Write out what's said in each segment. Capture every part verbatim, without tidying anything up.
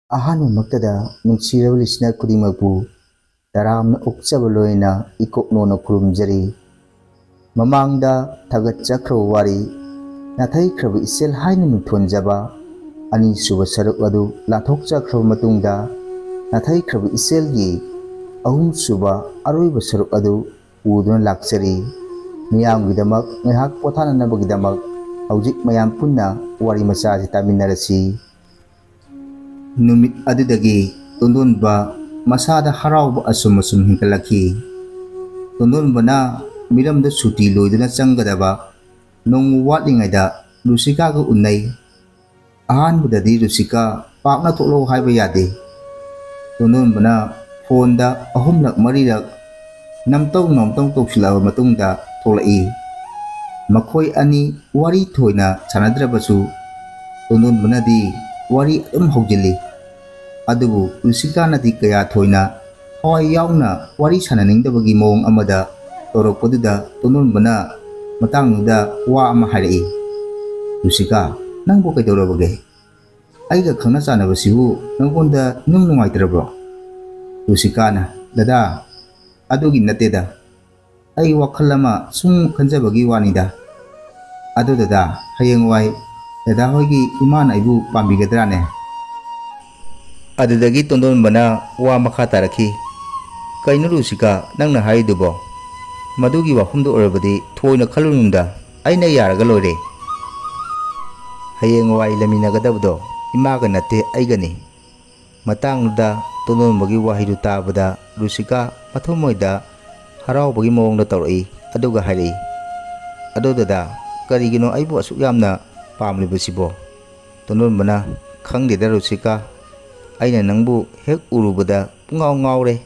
ꯑꯍꯥꯟꯕꯃꯛꯇꯗ ꯅꯨꯡꯁꯤꯔꯕ listener ꯈꯨꯗꯤꯡꯃꯛꯄꯨ ꯇꯔꯥꯝꯅ ꯑꯣꯛꯆꯕ ꯂꯣꯏꯅ ꯏꯀꯣꯛꯅꯣꯅ ꯈꯨꯔꯨꯝꯖꯔꯤ꯫ ꯃꯃꯥꯡꯗ ꯊꯥꯒꯠꯆꯈ꯭ꯔꯕ ꯋꯥꯔꯤ ꯅꯥꯊꯩꯈ꯭ꯔꯕ ꯏꯆꯦꯜ ꯍꯥꯏꯅ ꯃꯤꯡꯊꯣꯟꯖꯕ ꯑꯅꯤꯁꯨꯕ ꯁꯔꯨꯛ ꯑꯗꯨ ꯂꯥꯊꯣꯛꯆꯈ꯭ꯔꯕ ꯃꯇꯨꯡꯗ, ꯅꯥꯊꯩꯈ꯭ꯔꯕ ꯏꯆꯦꯜꯒꯤ ꯑꯍꯨꯝꯁꯨꯕ ꯑꯔꯣꯏꯕ ꯁꯔꯨꯛ ꯑꯗꯨ ꯄꯨꯗꯨꯅ ꯂꯥꯛꯆꯔꯤ꯫ ꯃꯤꯌꯥꯝꯒꯤꯗꯃꯛ ꯉꯥꯏꯍꯥꯛ ꯄꯣꯊꯥꯅꯅꯕꯒꯤꯗꯃꯛ ꯍꯧꯖꯤꯛ ꯃꯌꯥꯝ ꯄꯨꯟꯅ ꯋꯥꯔꯤ ꯃꯆꯥ ꯑꯁꯤ ꯇꯥꯃꯤꯟꯅꯔꯁꯤ꯫ ꯅꯨꯃꯤꯠ ꯑꯗꯨꯗꯒꯤ ꯇꯣꯟꯗꯣꯟꯕ ꯃꯁꯥꯗ ꯍꯔꯥꯎꯕ ꯑꯁꯨꯝ ꯑꯁꯨꯝ ꯍꯦꯟꯒꯠꯂꯛꯈꯤ꯫ ꯇꯣꯟꯗꯣꯟꯕꯅ ꯃꯤꯔꯝꯗ ꯁꯨꯇꯤ ꯂꯣꯏꯗꯨꯅ ꯆꯪꯒꯗꯕ ꯅꯣꯡꯃ ꯋꯥꯠꯂꯤꯉꯩꯗ ꯔꯨꯁꯤꯀꯥꯒ ꯎꯅꯩ꯫ ꯑꯍꯥꯟꯕꯗꯗꯤ ꯔꯨꯁꯤꯀꯥ ꯄꯥꯛꯅ ꯊꯣꯛꯂꯛꯎ ꯍꯥꯏꯕ ꯌꯥꯗꯦ꯫ ꯇꯣꯟꯗꯣꯟꯕꯅ ꯐꯣꯟꯗ ꯑꯍꯨꯝꯂꯛ ꯃꯔꯤꯔꯛ ꯅꯝꯇꯧ ꯅꯝꯇꯧ ꯇꯧꯁꯤꯜꯂꯛꯑꯕ ꯃꯇꯨꯡꯗ ꯊꯣꯛꯂꯛꯏ꯫ ꯃꯈꯣꯏ ꯑꯅꯤ ꯋꯥꯔꯤ ꯊꯣꯏꯅ ꯁꯥꯟꯅꯗ꯭ꯔꯕꯁꯨ ꯇꯣꯟꯗꯣꯟꯕꯅꯗꯤ ꯋꯥꯔꯤ ꯑꯗꯨꯝ ꯍꯧꯖꯤꯜꯂꯤ꯫ ꯑꯗꯨꯕꯨ ꯔꯨꯁꯤꯀꯥꯅꯗꯤ ꯀꯌꯥ ꯊꯣꯏꯅ ꯊꯋꯥꯏ ꯌꯥꯎꯅ ꯋꯥꯔꯤ ꯁꯥꯟꯅꯅꯤꯡꯗꯕꯒꯤ ꯃꯑꯣꯡ ꯑꯃꯗ ꯇꯧꯔꯛꯄꯗꯨꯗ ꯇꯣꯟꯗꯣꯟꯕꯅ ꯃꯇꯥꯡꯗꯨꯗ ꯋꯥ ꯑꯃ ꯍꯥꯏꯔꯛꯏ꯫ "ꯔꯨꯁꯤꯀꯥ, ꯅꯪꯕꯨ ꯀꯩꯗꯧꯔꯕꯒꯦ? ꯑꯩꯒ ꯈꯪꯅ ꯆꯥꯟꯅꯕꯁꯤꯕꯨ ꯅꯪꯉꯣꯟꯗ ꯅꯨꯡ ꯅꯨꯡꯉꯥꯏꯇ꯭ꯔꯕ꯭ꯔꯣ?" ꯔꯨꯁꯤꯀꯥꯅ, "ꯗꯗꯥ, ꯑꯗꯨꯒꯤ ꯅꯠꯇꯦꯗ꯫ ꯑꯩ ꯋꯥꯈꯜ ꯑꯃ ꯁꯨꯝ ꯈꯟꯖꯕꯒꯤ ꯋꯥꯅꯤꯗ꯫ ꯑꯗꯨ ꯗꯗꯥ, ꯍꯌꯦꯡꯋꯥꯏ ꯗꯗꯥ ꯍꯣꯏꯒꯤ ꯏꯃꯥꯅ ꯑꯩꯕꯨ ꯄꯥꯝꯕꯤꯒꯗ꯭ꯔꯥꯅꯦ?" ꯑꯗꯨꯗꯒꯤ ꯇꯣꯟꯗꯣꯟꯕꯅ ꯋꯥ ꯃꯈꯥ ꯇꯥꯔꯛꯈꯤ꯫ "ꯀꯩꯅꯣ ꯔꯨꯁꯤꯀꯥ, ꯅꯪꯅ ꯍꯥꯏꯔꯤꯗꯨꯕꯣ? ꯃꯗꯨꯒꯤ ꯋꯥꯐꯝꯗꯨ ꯑꯣꯏꯔꯕꯗꯤ ꯊꯣꯏꯅ ꯈꯜꯂꯨꯅꯨꯗ, ꯑꯩꯅ ꯌꯥꯔꯒ ꯂꯣꯏꯔꯦ꯫ ꯍꯌꯦꯡꯋꯥꯏ ꯂꯩꯃꯤꯟꯅꯒꯗꯕꯗꯣ ꯏꯃꯥꯒ ꯅꯠꯇꯦ, ꯑꯩꯒꯅꯤ꯫" ꯃꯇꯥꯡꯗꯨꯗ ꯇꯣꯟꯗꯣꯟꯕꯒꯤ ꯋꯥꯍꯩꯗꯨ ꯇꯥꯕꯗ ꯔꯨꯁꯤꯀꯥ ꯃꯊꯃꯣꯏꯗ ꯍꯔꯥꯎꯕꯒꯤ ꯃꯑꯣꯡꯗ ꯇꯧꯔꯛꯏ, ꯑꯗꯨꯒ ꯍꯥꯏꯔꯛꯏ, "ꯑꯗꯣ ꯗꯗꯥ, ꯀꯔꯤꯒꯤꯅꯣ ꯑꯩꯕꯨ ꯑꯁꯨꯛ ꯌꯥꯝꯅ ꯄꯥꯝꯂꯤꯕꯁꯤꯕꯣ?" ꯇꯣꯟꯗꯣꯟꯕꯅ, "ꯈꯪꯗꯦꯗ ꯔꯨꯁꯤꯀꯥ, ꯑꯩꯅ ꯅꯪꯕꯨ ꯍꯦꯛ ꯎꯔꯨꯕꯗ ꯄꯨꯡꯉꯥꯎ ꯉꯥꯎꯔꯦ,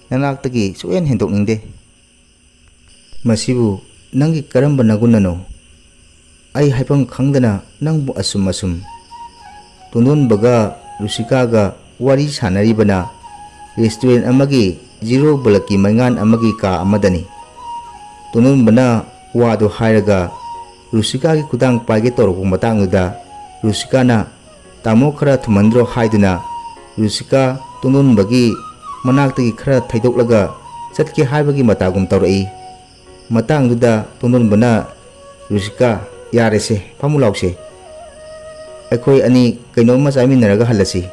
ꯅꯅꯥꯛꯇꯒꯤ ꯁꯨꯛꯍꯦꯟ ꯍꯦꯟꯗꯣꯛꯅꯤꯡꯗꯦ꯫ ꯃꯁꯤꯕꯨ ꯅꯪꯒꯤ ꯀꯔꯝꯕ ꯅꯒꯨꯟꯅꯅꯣ? ꯑꯩ ꯍꯥꯏꯐꯝ ꯈꯪꯗꯅ ꯅꯪꯕꯨ ꯑꯁꯨꯝ ꯑꯁꯨꯝ꯫" ꯇꯣꯟꯗꯣꯟꯕꯒ ꯔꯨꯁꯤꯀꯥꯒ ꯋꯥꯔꯤ ꯁꯥꯟꯅꯔꯤꯕꯅ restaurant ꯑꯃꯒꯤ zero bulbꯀꯤ ꯃꯩꯉꯥꯟ ꯑꯃꯒꯤ ꯀꯥ ꯑꯃꯗꯅꯤ꯫ ꯇꯣꯟꯗꯣꯟꯕꯅ ꯋꯥꯗꯨ ꯍꯥꯏꯔꯒ ꯔꯨꯁꯤꯀꯥꯒꯤ ꯈꯨꯗꯥꯡ ꯄꯥꯏꯒꯦ ꯇꯧꯔꯛꯄ ꯃꯇꯥꯡꯗꯨꯗ ꯔꯨꯁꯤꯀꯥꯅ "ꯇꯥꯃꯣ ꯈꯔ ꯊꯨꯝꯍꯟꯗ꯭ꯔꯣ?" ꯍꯥꯏꯗꯨꯅ ꯔꯨꯁꯤꯀꯥ ꯇꯣꯟꯗꯣꯟꯕꯒꯤ ꯃꯅꯥꯛꯇꯒꯤ ꯈꯔ ꯊꯩꯗꯣꯛꯂꯒ ꯆꯠꯀꯦ ꯍꯥꯏꯕꯒꯤ ꯃꯇꯥꯒꯨꯝ ꯇꯧꯔꯛꯏ꯫ ꯃꯇꯥꯡꯗꯨꯗ ꯇꯣꯟꯗꯣꯟꯕꯅ, "ꯔꯨꯁꯤꯀꯥ, ꯌꯥꯔꯦꯁꯦ, ꯐꯝꯃꯨ ꯂꯥꯎꯁꯦ꯫ ꯑꯩꯈꯣꯏ ꯑꯅꯤ ꯀꯩꯅꯣꯝꯃ ꯆꯥꯃꯤꯟꯅꯔꯒ ꯍꯜꯂꯁꯤ꯫"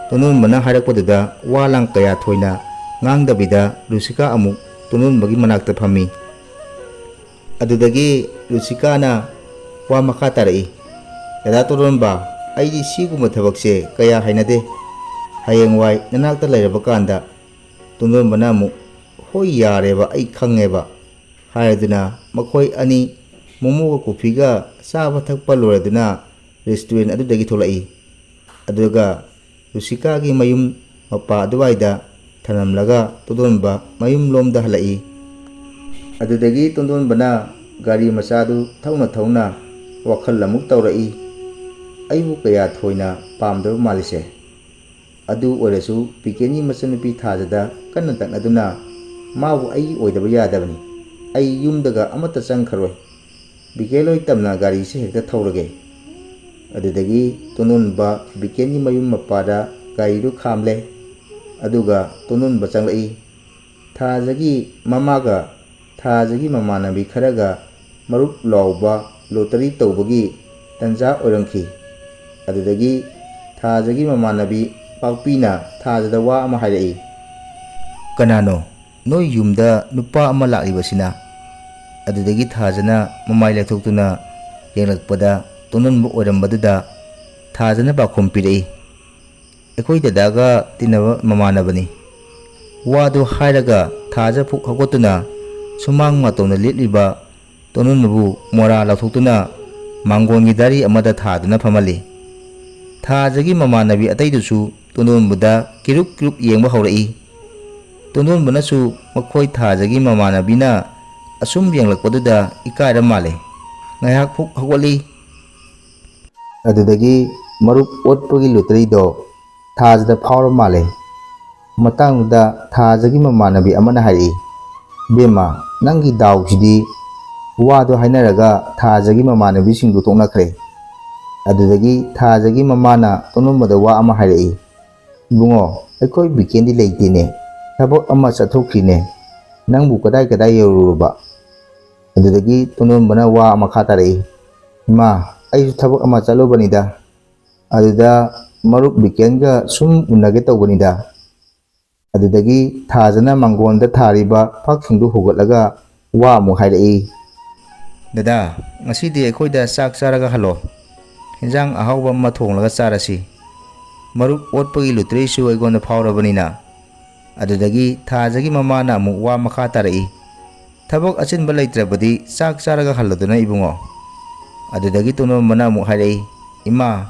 ꯇꯣꯟꯗꯣꯟꯕꯅ ꯍꯥꯏꯔꯛꯄꯗꯨꯗ ꯋꯥ ꯂꯥꯡ ꯀꯌꯥ ꯊꯣꯏꯅ ꯉꯥꯡꯗꯕꯤꯗ ꯔꯨꯁꯤꯀꯥ ꯑꯃꯨꯛ ꯇꯣꯟꯗꯣꯟꯕꯒꯤ ꯃꯅꯥꯛꯇ ꯐꯝꯃꯤ꯫ ꯑꯗꯨꯗꯒꯤ ꯔꯨꯁꯤꯀꯥꯅ ꯋꯥ ꯃꯈꯥ ꯇꯥꯔꯛꯏ, "ꯗꯗꯥ ꯇꯣꯟꯗꯣꯟꯕ, ꯑꯩꯗꯤ ꯁꯤꯒꯨꯝꯕ ꯊꯕꯛꯁꯦ ꯀꯌꯥ ꯍꯩꯅꯗꯦ꯫ ꯍꯌꯦꯡꯋꯥꯏ ꯅꯅꯥꯛꯇ ꯂꯩꯔꯕ ꯀꯥꯟꯗ꯫" ꯇꯣꯟꯗꯣꯟꯕꯅ ꯑꯃꯨꯛ, "ꯍꯣꯏ, ꯌꯥꯔꯦꯕ, ꯑꯩ ꯈꯪꯉꯦꯕ" ꯍꯥꯏꯔꯗꯨꯅ ꯃꯈꯣꯏ ꯑꯅꯤ ꯃꯣꯃꯣꯒ ꯀꯣꯐꯤꯒ ꯆꯥꯕ ꯊꯛꯄ ꯂꯣꯏꯔꯗꯨꯅ ꯔꯦꯁꯇꯨꯔꯦꯟ ꯑꯗꯨꯗꯒꯤ ꯊꯣꯛꯂꯛꯏ꯫ ꯑꯗꯨꯒ ꯔꯨꯁꯤꯀꯥꯒꯤ ꯃꯌꯨꯝ ꯃꯄꯥ ꯑꯗꯨꯋꯥꯏꯗ ꯊꯅꯝꯂꯒ ꯇꯣꯟꯗꯣꯟꯕ ꯃꯌꯨꯝꯂꯣꯝꯗ ꯍꯜꯂꯛꯏ꯫ ꯑꯗꯨꯗꯒꯤ ꯇꯣꯟꯗꯣꯟꯕꯅ ꯒꯥꯔꯤ ꯃꯆꯥꯗꯨ ꯊꯧꯅ ꯊꯧꯅ ꯋꯥꯈꯜ ꯑꯃꯨꯛ ꯇꯧꯔꯛꯏ, "ꯑꯩꯕꯨ ꯀꯌꯥ ꯊꯣꯏꯅ ꯄꯥꯝꯗꯕ ꯃꯥꯜꯂꯤꯁꯦ꯫" ꯑꯗꯨ ꯑꯣꯏꯔꯁꯨ ꯕꯤꯀꯦꯟꯒꯤ ꯃꯆꯟꯅꯨꯄꯤ ꯊꯥꯖꯗ ꯀꯟꯅ ꯇꯛꯅꯗꯨꯅ, "ꯃꯥꯕꯨ ꯑꯩꯒꯤ ꯑꯣꯏꯗꯕ ꯌꯥꯗꯕꯅꯤ꯫ ꯑꯩ ꯌꯨꯝꯗꯒ ꯑꯃꯠꯇ ꯆꯪꯈ꯭ꯔꯣꯏ꯫" ꯕꯤꯀꯦꯟ ꯂꯣꯏ ꯇꯝꯅ ꯒꯥꯔꯤꯁꯦ ꯍꯦꯛꯇ ꯊꯧꯔꯒꯦ꯫ ꯑꯗꯨꯗꯒꯤ ꯇꯣꯟꯗꯣꯟꯕ ꯕꯤꯀꯦꯟꯒꯤ ꯃꯌꯨꯝ ꯃꯄꯥꯗ ꯒꯥꯔꯤꯗꯨ ꯈꯥꯝꯂꯦ꯫ ꯑꯗꯨꯒ ꯇꯣꯟꯗꯣꯟꯕ ꯆꯪꯂꯛꯏ꯫ ꯊꯥꯖꯒꯤ ꯃꯃꯥꯒ ꯊꯥꯖꯒꯤ ꯃꯃꯥꯟꯅꯕꯤ ꯈꯔꯒ ꯃꯔꯨꯞ ꯂꯥꯎꯕ ꯂꯣꯇꯔꯤ ꯇꯧꯕꯒꯤ ꯇꯟꯖꯥ ꯑꯣꯏꯔꯝꯈꯤ꯫ ꯑꯗꯨꯗꯒꯤ ꯊꯥꯖꯒꯤ ꯃꯃꯥꯟꯅꯕꯤ ꯄꯥꯛꯄꯤꯅ ꯊꯥꯖꯗ ꯋꯥ ꯑꯃ ꯍꯥꯏꯔꯛꯏ꯫ "ꯀꯅꯥꯅꯣ ꯅꯣꯏ ꯌꯨꯝꯗ ꯅꯨꯄꯥ ꯑꯃ ꯂꯥꯛꯂꯤꯕꯁꯤꯅ?" ꯑꯗꯨꯗꯒꯤ ꯊꯥꯖꯅ ꯃꯃꯥꯏ ꯂꯩꯊꯣꯛꯇꯨꯅ ꯌꯦꯡꯂꯛꯄꯗ ꯇꯣꯟꯗꯣꯟꯕ ꯑꯣꯏꯔꯝꯕꯗꯨꯗ ꯊꯥꯖꯅ ꯄꯥꯎꯈꯨꯝ ꯄꯤꯔꯛꯏ, "ꯑꯩꯈꯣꯏ ꯗꯗꯥꯒ ꯇꯤꯟꯅꯕ ꯃꯃꯥꯟꯅꯕꯅꯤ꯫" ꯋꯥꯗꯨ ꯍꯥꯏꯔꯒ ꯊꯥꯖ ꯐꯨꯛ ꯍꯧꯒꯠꯇꯨꯅ ꯁꯨꯃꯥꯡ ꯃꯇꯣꯟꯗ ꯂꯦꯞꯂꯤꯕ ꯇꯣꯟꯗꯣꯟꯕꯕꯨ ꯃꯣꯔꯥ ꯂꯧꯊꯣꯛꯇꯨꯅ ꯃꯥꯡꯒꯣꯟꯒꯤ ꯗꯥꯔꯤ ꯑꯃꯗ ꯊꯥꯗꯨꯅ ꯐꯝꯍꯜꯂꯤ꯫ ꯊꯥꯖꯒꯤ ꯃꯃꯥꯟꯅꯕꯤ ꯑꯇꯩꯗꯨꯁꯨ ꯇꯣꯟꯗꯣꯟꯕꯗ ꯀꯤꯔꯨꯛ ꯀꯤꯔꯨꯛ ꯌꯦꯡꯕ ꯍꯧꯔꯛꯏ꯫ ꯇꯣꯟꯗꯣꯟꯕꯅꯁꯨ ꯃꯈꯣꯏ ꯊꯥꯖꯒꯤ ꯃꯃꯥꯟꯅꯕꯤꯅ ꯑꯁꯨꯝ ꯌꯦꯡꯂꯛꯄꯗꯨꯗ ꯏꯀꯥꯏꯔ ꯃꯥꯜꯂꯦ꯫ ꯉꯥꯏꯍꯥꯛ ꯐꯨꯛ ꯍꯧꯒꯠꯂꯤ꯫ ꯑꯗꯨꯗꯒꯤ ꯃꯔꯨꯞ ꯑꯣꯠꯄꯒꯤ ꯂꯣꯇꯔꯤꯗꯣ ꯊꯥꯖꯗ ꯐꯥꯎꯔ ꯃꯥꯜꯂꯦ꯫ ꯃꯇꯥꯡꯗꯨꯗ ꯊꯥꯖꯒꯤ ꯃꯃꯥꯟꯅꯕꯤ ꯑꯃꯅ ꯍꯥꯏꯔꯛꯏ, "ꯏꯕꯦꯝꯃ, ꯅꯪꯒꯤ ꯗꯥꯎꯁꯤꯗꯤ!" ꯋꯥꯗꯣ ꯍꯥꯏꯅꯔꯒ ꯊꯥꯖꯒꯤ ꯃꯃꯥꯟꯅꯕꯤꯁꯤꯡꯗꯨ ꯇꯣꯛꯅꯈ꯭ꯔꯦ꯫ ꯑꯗꯨꯗꯒꯤ ꯊꯥꯖꯒꯤ ꯃꯃꯥꯅ ꯇꯣꯟꯗꯣꯟꯕꯗ ꯋꯥ ꯑꯃ ꯍꯥꯏꯔꯛꯏ, "ꯏꯕꯨꯡꯉꯣ, ꯑꯩꯈꯣꯏ ꯕꯤꯀꯦꯟꯗꯤ ꯂꯩꯇꯦꯅꯦ, ꯊꯕꯛ ꯑꯃ ꯆꯠꯊꯣꯛꯈꯤꯅꯦ, ꯅꯪꯕꯨ ꯀꯗꯥꯏ ꯀꯗꯥꯏ ꯌꯧꯔꯨꯔꯕ?" ꯑꯗꯨꯗꯒꯤ ꯇꯣꯟꯗꯣꯟꯕꯅ ꯋꯥ ꯃꯈꯥ ꯇꯥꯔꯛꯏ, "ꯏꯃꯥ, ꯑꯩꯁꯨ ꯊꯕꯛ ꯑꯃ ꯆꯠꯂꯨꯕꯅꯤꯗ, ꯑꯗꯨꯗ ꯃꯔꯨꯞ ꯕꯤꯀꯦꯟꯒ ꯁꯨꯝ ꯎꯅꯒꯦ ꯇꯧꯕꯅꯤꯗ"꯫ ꯑꯗꯨꯗꯒꯤ ꯊꯥꯖꯅ ꯃꯥꯡꯒꯣꯟꯗ ꯊꯥꯔꯤꯕ ꯐꯛꯁꯤꯡꯗꯨ ꯍꯨꯒꯠꯂꯒ ꯋꯥ ꯑꯃꯨꯛ ꯍꯥꯏꯔꯛꯏ, "ꯗꯗꯥ, ꯉꯁꯤꯗꯤ ꯑꯩꯈꯣꯏꯗ ꯆꯥꯛ ꯆꯥꯔꯒ ꯍꯜꯂꯣ꯫ ꯍꯦꯟꯖꯥꯡ ꯑꯍꯥꯎꯕ ꯑꯃ ꯊꯣꯡꯂꯒ ꯆꯥꯔꯁꯤ꯫ ꯃꯔꯨꯞ ꯑꯣꯠꯄꯒꯤ ꯂꯨꯇ꯭ꯔꯤꯁꯨ ꯑꯩꯉꯣꯟꯗ ꯐꯥꯎꯔꯕꯅꯤꯅ"꯫ ꯑꯗꯨꯗꯒꯤ ꯊꯥꯖꯒꯤ ꯃꯃꯥꯅ ꯑꯃꯨꯛ ꯋꯥ ꯃꯈꯥ ꯇꯥꯔꯛꯏ, "ꯊꯕꯛ ꯑꯆꯤꯟꯕ ꯂꯩꯇ꯭ꯔꯕꯗꯤ ꯆꯥꯛ ꯆꯥꯔꯒ ꯍꯜꯂꯗꯅ, ꯏꯕꯨꯡꯉꯣ"꯫ ꯑꯗꯨꯗꯒꯤ ꯇꯣꯟꯗꯣꯟꯕꯅ ꯑꯃꯨꯛ ꯍꯥꯏꯔꯛꯏ, "ꯏꯃꯥ,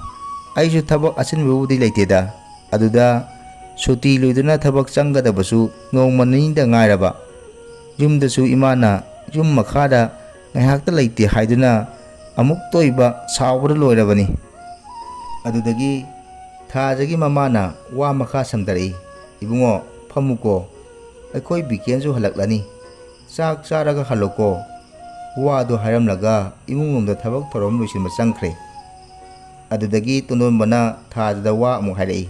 ꯑꯩꯁꯨ ꯊꯕꯛ ꯑꯆꯤꯟꯕꯕꯨꯗꯤ ꯂꯩꯇꯦꯗ, ꯑꯗꯨꯗ ꯁꯨꯇꯤ ꯂꯣꯏꯗꯨꯅ ꯊꯕꯛ ꯆꯪꯒꯗꯕꯁꯨ ꯅꯣꯡꯃ ꯅꯤꯅꯤꯗ ꯉꯥꯏꯔꯕ꯫ ꯌꯨꯝꯗꯁꯨ ꯏꯃꯥꯅ ꯌꯨꯝ ꯃꯈꯥꯗ ꯉꯥꯏꯍꯥꯛꯇ ꯂꯩꯇꯦ ꯍꯥꯏꯗꯨꯅ ꯑꯃꯨꯛꯇ ꯑꯣꯏꯕ ꯁꯥꯎꯕꯗ ꯂꯣꯏꯔꯕꯅꯤ"꯫ ꯑꯗꯨꯗꯒꯤ ꯊꯥꯖꯒꯤ ꯃꯃꯥꯅ ꯋꯥ ꯃꯈꯥ ꯁꯝꯊꯔꯛꯏ, "ꯏꯕꯨꯡꯉꯣ, ꯐꯝꯃꯨꯀꯣ, ꯑꯩꯈꯣꯏ ꯕꯤꯀꯦꯟꯁꯨ ꯍꯜꯂꯛꯂꯅꯤ꯫ ꯆꯥꯛ ꯆꯥꯔꯒ ꯍꯜꯂꯣꯀꯣ"꯫ ꯋꯥꯗꯨ ꯍꯥꯏꯔꯝꯂꯒ ꯏꯃꯨꯡ ꯂꯣꯝꯗ ꯊꯕꯛ ꯊꯧꯔꯝ ꯂꯣꯏꯁꯤꯟꯕ ꯆꯪꯈ꯭ꯔꯦ꯫ ꯑꯗꯨꯗꯒꯤ ꯇꯣꯟꯗꯣꯟꯕꯅ ꯊꯥꯖꯗ ꯋꯥ ꯑꯃꯨꯛ ꯍꯥꯏꯔꯛꯏ,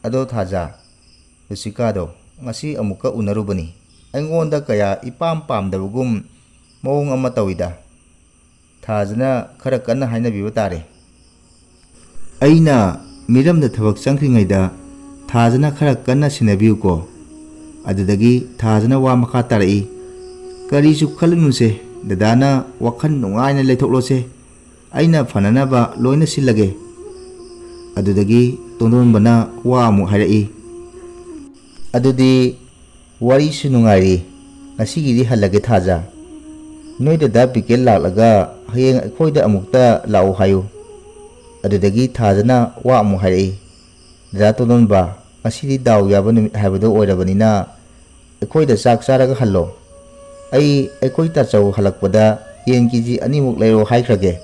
"ꯑꯗꯣ ꯊꯥꯖ, ꯔꯨꯆꯤꯀꯥꯗꯣ ꯉꯁꯤ ꯑꯃꯨꯛꯀ ꯎꯅꯔꯨꯕꯅꯤ꯫ ꯑꯩꯉꯣꯟꯗ ꯀꯌꯥ ꯏꯄꯥꯝ ꯄꯥꯝꯗꯕꯒꯨꯝ ꯃꯑꯣꯡ ꯑꯃ ꯇꯧꯏꯗ꯫ ꯊꯥꯖꯅ ꯈꯔ ꯀꯟꯅ ꯍꯥꯏꯅꯕꯤꯕ ꯇꯥꯔꯦ꯫ ꯑꯩꯅ ꯃꯤꯔꯝꯗ ꯊꯕꯛ ꯆꯪꯈ꯭ꯔꯤꯉꯩꯗ ꯊꯥꯖꯅ ꯈꯔ ꯀꯟꯅ ꯁꯤꯟꯅꯕꯤꯌꯨꯀꯣ"꯫ ꯑꯗꯨꯗꯒꯤ ꯊꯥꯖꯅ ꯋꯥ ꯃꯈꯥ ꯇꯥꯔꯛꯏ, "ꯀꯔꯤꯁꯨ ꯈꯜꯂꯨꯅꯨꯁꯦ, ꯗꯗꯥꯅ ꯋꯥꯈꯜ ꯅꯨꯡꯉꯥꯏꯅ ꯂꯩꯊꯣꯛꯂꯣꯁꯦ꯫ ꯑꯩꯅ ꯐꯅꯅꯕ ꯂꯣꯏꯅ ꯁꯤꯜꯂꯒꯦ"꯫ ꯑꯗꯨꯗꯒꯤ ꯇꯣꯟꯗꯣꯟꯕꯅ ꯋꯥ ꯑꯃꯨꯛ ꯍꯥꯏꯔꯛꯏ, "ꯑꯗꯨꯗꯤ ꯋꯥꯔꯤꯁꯨ ꯅꯨꯡꯉꯥꯏꯔꯤ, ꯉꯁꯤꯒꯤꯗꯤ ꯍꯜꯂꯒꯦ ꯊꯥꯖ꯫ ꯅꯣꯏ ꯗꯗꯥ ꯕꯤꯀꯦꯟ ꯂꯥꯛꯂꯒ ꯍꯌꯦꯡ ꯑꯩꯈꯣꯏꯗ ꯑꯃꯨꯛꯇ ꯂꯥꯛꯎ ꯍꯥꯏꯌꯨ"꯫ ꯑꯗꯨꯗꯒꯤ ꯊꯥꯖꯅ ꯋꯥ ꯑꯃꯨꯛ ꯍꯥꯏꯔꯛꯏ, "ꯗꯗꯥ ꯇꯣꯟꯗꯣꯟꯕ, ꯉꯁꯤꯗꯤ ꯗꯥꯎ ꯌꯥꯕ ꯅꯨꯃꯤꯠ ꯍꯥꯏꯕꯗꯣ ꯑꯣꯏꯔꯕꯅꯤꯅ ꯑꯩꯈꯣꯏꯗ ꯆꯥꯛ ꯆꯥꯔꯒ ꯍꯜꯂꯣ꯫ ꯑꯩ ꯑꯩꯈꯣꯏ ꯇꯥꯆꯧ ꯍꯜꯂꯛꯄꯗ ꯌꯦꯟ ꯀꯦ ꯖꯤ ꯑꯅꯤꯃꯨꯛ ꯂꯩꯔꯛꯑꯣ ꯍꯥꯏꯈ꯭ꯔꯒꯦ"꯫